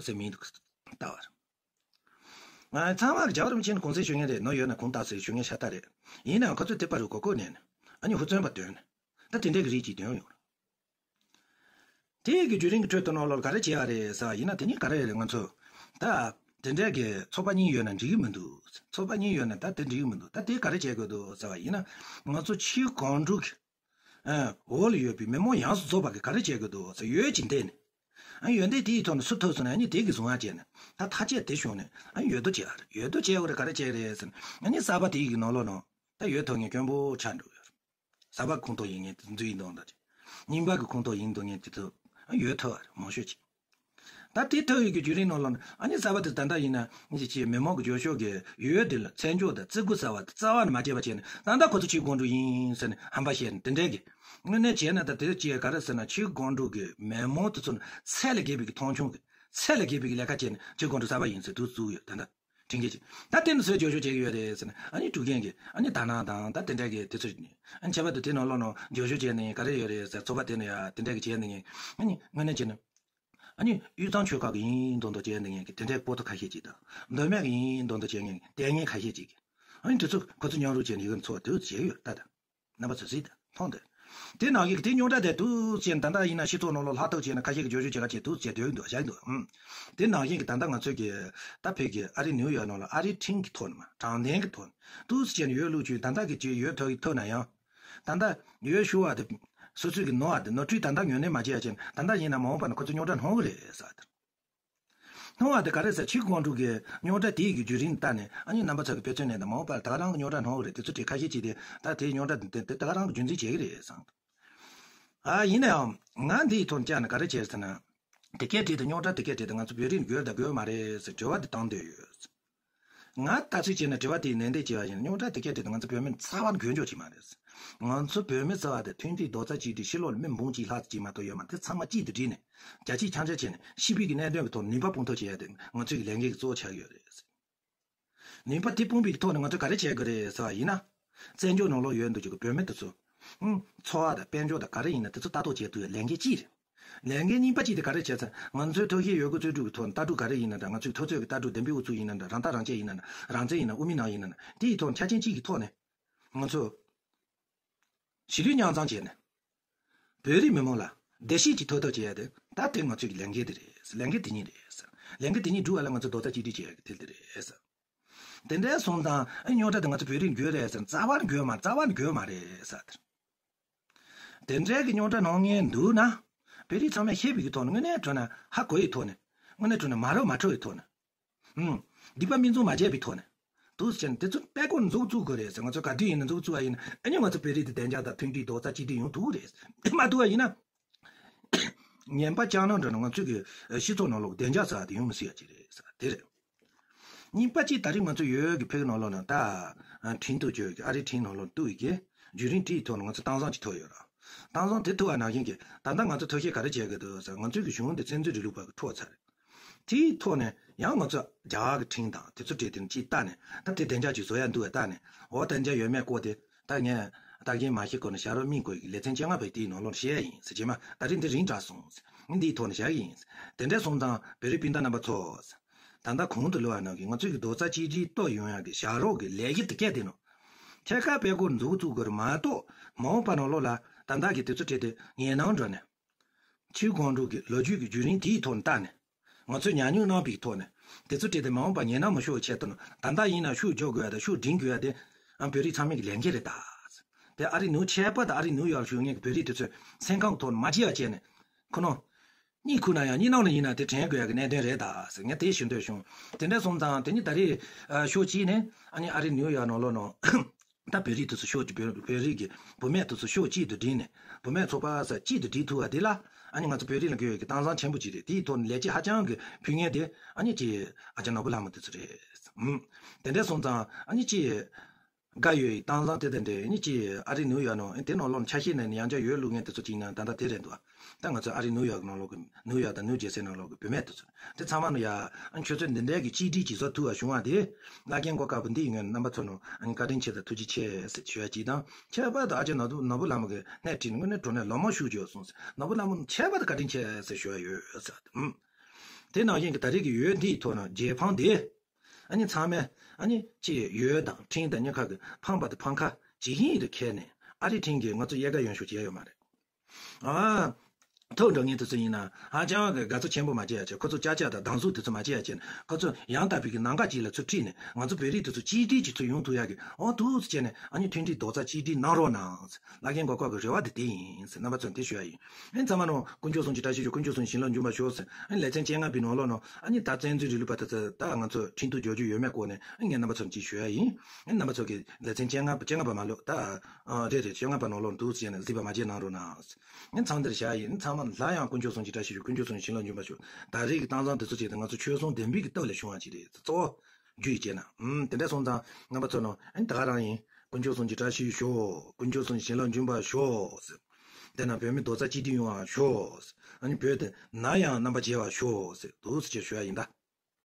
ཟེར་མིང་དུ་བཏགས་པ་རེད། ང་ཚང་མ་རྒྱལ་བ་རིན་པོ་ཆེ་ནི་གུང་སེང་ཞུ་མཁན་རེད། ནོར་ཡོད་ན་གུང་བཏགས་ཟེར་ཞུ་མཁན་ཤ་སྟག་རེད། ཡིན་ནའང་ཁོ་ཚོས་དེ་པར་རུ་གོ་གོ་ནས་ནི་ཨ་ནི་ཧུར་བརྩོན་པ་འདོན་ནས་ད་དེ་འདྲའི་གི་རིགས་ཅིག་འདོན་ཡོང་། དེ་གི་བརྒྱུད་རིམ་གྱི་ཁྲོད་དུ་ནང་ལོགས་ག་རེ་བྱས་པ་རེད་ཟེར་བ་ཡིན་ན། དེ་ནི་ག་རེ་རེད། ང་ཚོ་ད་དེ་འདྲའི་གི་ཚོགས་པ་གཉིས་ཡོད་ན་འགྲིག་གི་མི་འདུག་ཚོགས་པ་གཉིས་ཡོད་ན་ད་དེ་འགྲིག་གི་མི་འདུག་ད་དེ་ག་རེ་བྱེད་དགོས་འདུག་ཟེར་བ་ཡིན་ན། ང་ཚོ་ཆོས་གོང་དྲུག་གི་འོག་ལ་ཡོད་པའི་མི་མང་ཡོངས་སུ་རྫོགས་པ་གི་ག་རེ་བྱེད་དགོས་འདུག་ཟེར། ཡོད་ཀྱི་འདས་ནས་ཨ་ཡོད་འདས་དེའི་ཐོག་ནས་སུ་ཐུག་སོང་ན་ཨ་ནི་དེ་གི་བཟུང་བ་བྱས་ནས་ད་ཐག་བཅད་དེ་བྱུང་ནས་ཨ་ཡོད་དོ་བྱས་རེད། ཡོད་དོ་བྱས་འོ་རེད། ག་རེ་བྱས་རེད་ཟེར་ན་ཨ་ནི་གསར་པ་དེའི་གི་ནང་ལོགས་ནང་ད་ཡོད་ཐུབ་མཁན་དཀོན་པོ་ཆགས་འགྲོ་ཡོད་རེད། གསར་པ་ཁོངས་གཏོགས་ཡིན་མཁན་དེ་ཚོ་ཡིན་དང་འདྲ་ཅིག་རྙིང་པ་གི་ཁོངས་གཏོགས་ཡིན་དང་མཁན་དེ་ཚོ་ཡོད་ཐུབ་པ་རེད། མང་ཤོས་ཅིག་ད་དེ་ཐུབ་ཡོད་ཀྱི་བརྒྱུད་རིམ་ནང་ལ་ཨ་ནི་གསར་པ་དེ་ད་ལྟ་ཡིན་ན་ཅིག་ཅིག་མི་མང་གི་རྒྱབ་སྐྱོར་གི་ཡོད་དེ་ལ་མཚན་འཇོག་དང་བརྩི་བཀུར་ཟེར་བ་དེ་རྩ་བ་ནས་མ་བྱས་པ་བྱས་ནས་ད་ལྟ་ཁོ་ཚོ་ཆོས་གོང་དྲུག་ཡིན་ཟེར་ནས་ཧམ་པ་བཤད་ནས་དེ་འདྲའི་གི་དངོས་གནས་བྱས་ན་ད་དེ་ཅིག་ག་རེ་ཟེར་ན་ཆོས་གོང་དྲུག་གི་མི་མང་དེ་ཚོ་ནི་ཚད་ལས་བརྒལ་བའི་གི་མཐོང་ཆུང་གི་ཚད་ལས་བརྒལ་བའི་གི་ལས་ཀ་བྱས་ནས་ཆོས་གོང་དྲུག་གསར་པ་ཡིན་ཟེར་དུ་བཙུགས་ཡོད། ད་ལྟ། དྲན་གྱི་ཅིག་ད་དེ་ནི་སུས་རྒྱབ་སྐྱོར་བྱེད་ཀྱི་ཡོད་རེད་ཟེར་ན་ཨ་ནི་དཀྲུག་མཁན་གྱི་ཨ་ནི་དར་ནག་དང་ད་དེ་འདྲ་གི་དེ་ཚོ་ནི་ཨ་ནི་ཁྱད་པར་དུ་དེ་ནང་ལོགས་ནང་རྒྱབ་སྐྱོར་བྱས་ནས་ག་རེ་ཡོད་རེད་ཟེར། ཚོགས་པ་དེ་ནི་ཡ་དེ་འདྲ་གི་བྱས་ནས་ཨ་ནི་དངོས་གནས་བྱས་ན་ཨ་ནི་དབུས་གཙང་ཆོལ་ཁ་གི་ཡིན་མདོག་མདོག་བྱས་ནས་གི་དེ་འདྲའི་སྤོ་ཏོ་ཁ་ཤས་ཅིག་དང་མདོ་སྨད་གི་ཡིན་མདོག་མདོག་བྱས་ནས་དེ་ངན་ཁ་ཤས་ཅིག་གི་ཨ་ནི་དེ་ཚོ་ཁོ་ཚོ་མཉམ་རུབ་བྱས་ནས་ཡི་གེ་ཚོགས་དེ་བྱས་ཡོད་ད་ད། རྣམ་པ་ཚོས་གཟིགས་དང་མཐོང་དང་། དེ་ནང་བཞིན་གྱི་དེ་རྙོག་དྲ་དེ་དུས་ཆེན་ད་ལྟ་ཡིན་ན་སྤྱི་ཚོགས་ནང་ལོགས་ལྷག་ཐུག་བྱས་ན་ཁ་ཤས་ཀྱི་བརྗོད་བྱ་བྱེད་ག་བྱས་དུས་བྱས་སྡོད་འདུག་བཞག་འདུག་ཨང་། དེ་ནང་བཞིན་གྱི་ད་ལྟ་ང་ཚོས་ཀྱི་ད་ཕེབས་ཀྱི་ཨ་རི་ནིའུ་ཡོག་ནང་ལ་ཨ་རིའི་ཁྲིམས་ཀྱི་ཐོག་ནས་མ་དྲང་བདེན་གྱི་ཐོག་ནས་དུས་ཆེན་ཡོད་ལུགས་ཀྱི་ད་ལྟ་གི་ཅིག་ཡོད་ཐུབ་ཀྱི་ཐུབ་ན་ཡང་། ད་ལྟ་ཡོད་ཞུ་བ་དེ་སོ་སོས་ཀྱི་ནོར་བ་དེ་ནོར་འཁྲུལ་ད་ལྟ་ངོས་ལེན་མ་བྱས་ཡ་ཅན་ད་ལྟ་ཡིན་ན་མ་འོངས་པ་ན་ཁོ་ཚོ་རྙོག་དྲ་སྣང་གི་རེད་ཟེར་བ་དེ། སྣང་བ་དེ་ག་རེ་ཟེར་ཆོས་གོང་དྲུག་གི་རྙོག་དྲ་དེའི་གི་བརྒྱུད་རིམ་ལྟ་ནས་ཨ་ནི་རྣམ་པ་ཚོ་གི་དཔེ་མཚོན་ནས་དང་མ་འོངས་པར་ད་ག་རང་གི་རྙོག་དྲ་སྣང་གི་རེད། དེ་ཚོ་དེ་ཁ་ཤས་ཅིག་དེ་ད་དེའི་རྙོག་དྲ་དེ་ད་ག་རང་གི་རྒྱུན་འཛིན་བྱེད་ཀྱི་རེད་བསམ། ཨ་ཡིན་ན་ཡང་ང་འདིའི་ཐོག་བཅར་ནས་ག་རེ་བྱས་ཟེར་ན། དེ་སྐད་བྲིས་ཏེ་རྙོག་དྲ་དེ་སྐད་བྲིས་ཏེ་ང་ཚོ་བོད་རིགས་དགོས་དང་དགོས་མ་རེད་ཟེར་དྲི་བ་དེ་བཏང་འདོད་ཡོད། ང་ལྟ་ཚུལ་བྱས་ན་དྲི་བ་དེའི་ནན་ཏན་བྱས་པ་ཡིན་ན་རྙོག་དྲ་དེ་སྐད་བྲིས་ཏེ་ང་ཚོ་བོད་མི་རྩ་བ་ནས་དགོས་འཇོག་བྱེད་མ་རེད། ང་ཚོ་བོད་མི་ཟེར་བ་དེ་མཐུན་སྒྲིལ་རྡོག་རྩ་གཅིག་སྒྲིལ་ཕྱི་ལོགས་ལ་མི་འབུམ་གཅིག་ལྷག་ཙམ་ཅིག་མ་གཏོགས་ཡོད་མ་རེད། དེ་ཚང་མ་གཅིག་ཏུ་སྒྲིལ་ནས་རྒྱ་ཆེའི་འཆམ་འཆམ་བྱས་ནས་སྤྱི་པའི་གི་གནད་དོན་གི་ཐོག་ནུས་པ་སྤུངས་ཐབས་བྱེད་ཡ་དེ་ང་ཚོའི་གི་ལས་འགན་གི་གཙོ་བོ་ཆགས་ཡོད་རེད། ནུས་པ་དེ་སྤུངས་པའི་གི་ཐོག་ནས་ང་ཚོས་ག་རེ་བྱེད་དགོས་རེད་ཟེར་བ་ཡིན་ན། བཙན་བྱོལ་ནང་ལོགས་ཡོད་འདུག་གི་བོད་མི་དེ་ཚོ། ཨང་། འཚོ་བ་དང་དཔལ་འབྱོར་དང་ག་རེ་ཡིན་ན་དེ་ཚོ་ལྟ་རྟོག་བྱེད་ཐུབ་ཡ་ལས་འགན་གཅིག་རེད། ལས་འགན་གཉིས་པ་གཅིག་དེ་ག་རེ་བྱས་ཚེ་ང་ཚོའི་ཐབས་ཤེས་ཡོད་དགུ་རྩོལ་སྒྲུབ་ཀྱི་ཐོག་ནས་ལྟ་གྲུབ་ག་རེ་ཡིན་ན་འདྲ། ང་ཚོའི་འཐབ་རྩོད་ཀྱི་ལྟ་གྲུབ་བདེན་པའི་ཨུ་ཚུགས་ཡིན་ན་འདྲ། རང་ཐག་རང་བཅད་ཡིན་ན་འདྲ། རང་བཙན་ཡིན་ན་དབུ་མའི་ལམ་ཡིན་ན་འདྲ། དེ་ཡི་ཐོག་ཆ་རྐྱེན་གཅིག་གི་ཐོག་ནས་ང་ཚོ་གཞིས་ལུས་མཉམ་གཙང་བྱས་ནས་བོད་རིགས་མི་མང་ལ་བདེ་སྐྱིད་ཅིག་ཐོབ་ཐབས་བྱེད་ཡ་དེ་ད་དེ་ང་ཚོའི་ལས་འགན་དེ་རེད། ལས་འགན་དེ་གཉིས་རེད། ལས་འགན་དེ་གཉིས་སྒྲུབ་པ་ལ་ང་ཚོ་རྡོག་རྩ་གཅིག་སྒྲིལ་བྱེད་ཡ་གི་དེ་དེ་རེད། དེ་འདྲའི་སོང་ཙང་ཨ་རྙོག་དྲ་དེ་ང་ཚོ་བོད་རིགས་འགོས་རེད་ཟེར་རྩ་བར་འགོས་མ་རྩ་བར་འགོས་མ་རེད་ཟེར། དེ་འདྲའི་གི་རྙོག་དྲ་གནང་མཁན་འདུག་ན། བོད་རིགས་ཚང་མས་ཤེས་པའི་གི་ཐོག་ནས་དངོས་གནས་དྲང་གནས་ཧ་གོ་ཡི་ཐོག་ནས་དངོས་གནས་དྲང་གནས་མ་རབས་མ་འཕྲོ་ཡི་ཐོག་ནས། ཨུམ། སྡིག་པ་མིག་བཙུམ་མ་བྱས་པའི་ཐོག་ནས། འདུག་ཟེར་ནས་དེ་ཚོ་དཔེ་ཀོ་འཛུགས་བཙུགས་དགོས་རེད་ཟེར། ང་ཚོ་ག་དུས་ཡིན་ན་འཛུགས་བཙུགས་པ་ཡིན་ན་ཨ་ནི་ང་ཚོ་བོད་རིགས་དེ་བདེ་འཇགས་དང་མཐུན་སྒྲིལ་རྡོག་རྩ་གཅིག་སྒྲིལ་ཡོང་ཐུབ་རེད། མ་ཐུབ་པ་ཡིན་ན། ངན་པ་བཅངས་ན་འདྲ་ན་ང་ཚོའི་གི་སྤྱི་ཚོགས་ནང་ལོགས་བདེ་འཇགས་ཟེར་བ་དེ་ཡོང་མི་སྲིད་ཡ་ཅིག་རེད་ཟེར་བ་དེ་རེད། གཉིས་པ་གཅིག་ད་རེས་ང་ཚོ་ཡོད་གི་བོད་ནང་ལོགས་ན་ད་ཁྲིམས་གཏུག་བྱོས་ཀྱི་ཨ་རིའི་ཁྲིམས་ནང་ལོགས་གཏུག་ཡི་གི་བརྒྱུད་རིམ་དེའི་ཐོག་ནས་ང་ཚོ་གཏམ་བཟང་ཅིག་ཐོབ་ཡོད་ར། གཏམ་བཟང་དེ་ཐོབ་པ་ནང་བཞིན་གྱི་ད་ལྟ་ང་ཚོ་ཐབས་ཤེས་ག་རེ་བྱེད་དགོས་འདུག་ཟེར། ང་ཚོའི་གི་གཞུང་དེ་བཙན་འཛུལ་རིང་ལུགས་པ་གི་འཕྲོག་ཚར་རེད། དེའི་ཐོག་ནས་ཡང་ང་ཚོ་རྒྱ་གར་གྱི་ཁྲིམས་དང་དེ་ཚོ་གྲས་དེ་ནས་ཅིག་བལྟས་ནས་ད་དེ་བདེ་འཇགས་ཅིག་བཟོ་ཡ་འདུག་བལྟས་ནས་འོ་བདེ་འཇགས་ཡོད་མེད་སྐོར་དེ་ད་ངས་ད་གིན་མ་ཤེས་སྐོར་ནས་ཞྭ་རོ་སྨིན་དགོས་ཀྱི་ལེ་ཚན་བཅོ་ལྔ་པའི་དེའི་ནང་ལོགས་བཤད་ཡ་ཡིན་ཟེར། རྗེས་མ་ད་རིང་འདི་རིང་དྲགས་སོང་ཟེར། འདིའི་ཐོག་ནས་བཞག་གི་ཡིན་ཟེར། དེ་འདྲ་སོང་ཙང་བོད་རིགས་སྤུན་ཟླ་རྣམ་པ་ཚོ་ཟེར། ད་ལྟ་གོང་དུ་ལུས་པ་ནང་གི་ང་ཚོའི་གི་རྡོག་རྩ་གཅིག་སྒྲིལ་གཏོད་ཡོང་ཡ་གི་བྱ་རོག་གི་ལས་གཞི་དེ་གས་དེ་ནང་ཐད་ཀར་དཔེ་སྐོར་འཛུགས་བཙུགས་དགོས་རེད་མ་གཏོགས་མ་འོངས་པ་ནང་ལོགས་ལ་ད་ལྟ་གི་དུས་ཚོད་སྤྲད་དེ་ངན་ནང་འགྲོ་ནས། ཆོས་གོང་དྲུག་གི་ལོ་རྒྱུས་ཀྱི་བརྒྱུད་རིམ་དེའི་ཐོག་ནས་བལྟས་ནས། ང་ཚོས་ཉམས་མྱོང་གནང་པའི་ཐོག་ནས། དེ་ཚོ་སྤྲད་དེ་མ་འོངས་པ་ཉེན་སྣང་མི་ཤོར་བའི་ཆེད་དུ་ནི་ད་ལྟ་ཡིན་ན་ཤུགས་རྒྱག་དགོས་ཡ་དང་ཤུགས་སྒྲིམ་དགོས་ཡ་དེ། ཨ་བོད་རིགས་ཚང་མའི་གི་ལས་འགན་རེད་ད། དེ་ཨ་རི་ནིའུ་ཁྱད་པར་དུ་ཨ་རི་ནིའུ་ཡོག་ལ་བཞུགས་མཁན་གྱི་བོད་རིགས་དེ་ཚོས་སེམས་ཁམས་ཐོག་ནས་མ་བརྗེད་པ་བྱས་ནས། ཁོ་ནོ། གཉིད་ཁུག་ན་ཡང་གཉིད་ནང་ལ་ཡིན་ན་དེ་དྲན་དགོས་ཡ་གི་གནད་དོན་རེད་ད་ཟེར་ངས་དེ་ཞུ་འདོད་བྱུང་། དེ་འདྲ་སོང་ཙང་དེ་ནི་ད་རེས་ཨ་ཕྱོགས་གཅིག་ནས་ཨ་ནི་ཨ་རི་ནིའུ་ཡོག་ནང་ལོགས་ནང་། ད་བོད་རིགས་དེ་ཚོ་ཕྱོགས་གཅིག་བོད་བོད་རིགས་ཀྱི་བུད་མེད་དེ་ཚོ་ཕྱོགས་གཅིག་ཏུ་བསྒྲིལ་ནས་བུད་མེད་ཚོགས་པ་ས་གཅིག་ཏུ་བསྒྲིལ་ཐུབ་པ་དེ་ལ་ཨ་ནི་ང་ཚོ་བོད་རིགས་ལ་དགོས་ཡོད་ཀྱི་གཏམ་བཟང་ཆེན་པོ་གཅིག་རེད། དེའི་ཐོག་ནས་ལས་བྱེད་ཧ་ཅང་གི་ཕུལ་མཁན་དེ་ཨ་ནི་ཅི་ཨ་ཅག་ནོར་བུ་ལྷ་མོ་དེ་ཚོ་རེད། ཨུམ། དེ་འདྲ་སོང་ཙང་ཨ་ནི་ཅི་དགའ་ཡོད་ཀྱི་གཏམ་བཟང་དེ་དང་འབྲེལ་ཨ་ནི་ཅི་ཨ་རི་ནིའུ་ཡོག་ནང་དེ་ནང་ལོགས་ཆ་ཤས་ནས་ཡང་བསྐྱར་ཡོད་ལུགས་ངན་དེ་ཚོ་གཅིག་ན་ད་ལྟ་དེ་རེད་འདུག་ད་ང་ཚོ་ཨ་རི་ནིའུ་ཡོག་ནང་ལོགས་ཀྱི་ནིའུ་ཡོག་དང་ནིའུ་ཇེ་སི་ནང་ལོགས་ཀྱི་བུད་མེད་དེ་ཚོ་དེ་ཚང་མ་ནི་ཡ། ཨ་ཁྱོད་ཚོས་འདི་འདྲའི་གི་གཅིག་སྒྲིལ་གྱི་བཟོ་ཐུབ་པ་བྱུང་བ་དེ། བླ་རྒན་གོ་དཀར་པོ་འདི་ཡིན་ངས་རྣམ་པ་ཚོ་ནང་ཨ་བཀའ་དྲིན་ཆེ་དང་ཐུགས་རྗེ་ཆེ་ཟེར་ཞུ་ཡ་གཅིག་དང་། ཁྱད་པར་དུ་ཨ་ཅག་ནོར་བུ་ནོར་བུ་ལྷ་མོ་གི་སྣེ་ཁྲིད་ནས་དངོས་གནས་དྲང་གནས་ལོ་མང་ཤུགས་རྒྱོབ་སོང་ཟེར། ནོར་བུ་ལྷ་མོ་ཁྱད་པར་དུ་བཀའ་དྲིན་ཆེ་ཟེར་ཞུ་ཡ་ཡོད་ཟེར། ཨུམ། དེ་ནང་བཞིན་གྱི་ད་རེས་ཀྱི་ཡུལ་འདིའི་ཐོག་ནས་རྒྱལ་ཕམ་དེ། ཨ་ནི་ཚང་མས་ཨ་ནི་ཅི་ཡོལ་དང་ཁྲིམས་དང་གཉིས་ཀ་གི་ཕངས་པ་དང་ཕངས་ཁ་ཇི་བཞིན་དུ་འཁྱེར་ནས། ཨ་རིའི་ཁྲིམས་ཀྱིས་ང་ཚོ་ཡལ་ག་ཡོང་ཤོག་བྱས་ཡོད་མ་རེད། ཨ། ཐོག་འགྲོ་མཁན་དེ་ཚོ་ཡིན་ན་ཧ་ཅང་གི་དགའ་ཚོར་ཆེན་པོ་མ་བྱེད་ཡ་བྱས། ཁོ་ཚོ་ཅག་ཅག་དང་སྡང་ཟུག་དེ་ཚོ་མ་བྱེད་ཡ་བྱས་ནས། ཁོ་ཚོ་ཡང་དག་པའི་གི་ནམ་མཁའ་གཅིག་ལ་ཚུར་ཁྲིད་ནས། ང་ཚོ་བོད་རིགས་དེ་ཚོ་གཅིག་སྒྲིལ་གྱིས་ཚུར་ཡོང་ཐུབ་ཡ་གི། འོ་འདུག་སེ་བྱས་ནས་ཨ་ནི་མཐུན་སྒྲིལ་རྡོག་རྩ་གཅིག་སྒྲིལ་གནང་རོགས་གནང་། བླ་རྒན་གོ་སྐབས་ཀྱི་རེ་བ་དེ་དེ་ཡིན་ཟེར། རྣམ་པ་ཚོར་དེ་ཞུ་ཡ་ཡིན། ཨེ་ཚང་མ་ནོ་དཀོན་མཆོག་གསུམ་གྱི་བཀྲ་ཤིས་ཤོག་དཀོན་མཆོག་གསུམ་བྱིན་རླབས་འབྱུང་བར་ཤོག་ཟེར། ཨེ་ལེ་ཚན་བཅོ་ལྔ་པའི་ནང་ལོགས་ནང་ཨ་ནི་ད་བཙན་འཛུལ་རིང་ལུགས་པ་དེ་ཚོ་ད་ང་ཚོ་ཁྲིམས་གཏུག་རྒྱག་རྒྱུ་ཡོད་མེད་སྐོར་ནས་ཨེ་ངས་རྣམ་པ་ཚོར་ཅིག་ཞུ་ཡ་ཡིན། ཨེ་རྣམ་པ་ཚོ་གི་ལེ་ཚན་བཅོ་ལྔ་པ་བཅོ་ལྔ་པ་མ་ལོག་ད། ཨ་རེད་རེད། བཅོ་ལྔ་པ་ནང་ལོགས་འདུག་ཟེར་ནས་གཟིགས་པ་མ་བརྗེད་གནང་རོགས་གནང་། ཨེ་ཚང་འདིར་བཞག་ཡིན། ཚང་མ་ལ་ཡང་དཀོན་མཆོག་གསུམ་གྱི་བཀྲ་ཤིས་ཤོག་དཀོན་མཆོག་གསུམ་བྱིན་རླབས་འབྱུང་བར་ཤོག་ད་རེས་ཀྱི་གཏམ་བཟང་དེ་ཚོ་བྱས་ཏེ་ང་ཚོ་ཆོལ་གསུམ་ལྡན་པའི་གི་སྟོབས་ལས་བྱུང་བ་ཅིག་རེད། གཙོ་བོ་རྒྱུ་ཡི་བྱས་ན། ཨུམ་དེ་འདྲ་སོང་ཙང་རྣམ་པ་ཚོ་ནང་ཨ་ནི་ད་ག་རང་ཡིན། དཀོན་མཆོག་གསུམ་གྱི་བཀྲ་ཤིས་ཤོག་དཀོན་མཆོག་གསུམ་བྱིན་རླབས་འབྱུང་བར་ཤོག་ཟེར། དེ་ན་བོད་མི་རྡོག་རྩ་གཅིག་སྒྲིལ་ཡོང་བར་ཤོག་ཟེར། ཨ་ནི་བོད་དེ་ནམ་ཡང་རྣམ་པར་རྒྱལ་བར་ཤོག་ཟེར། འདུག་སེ་བྱས་ཞུ་ཡ་ཡིན་ད།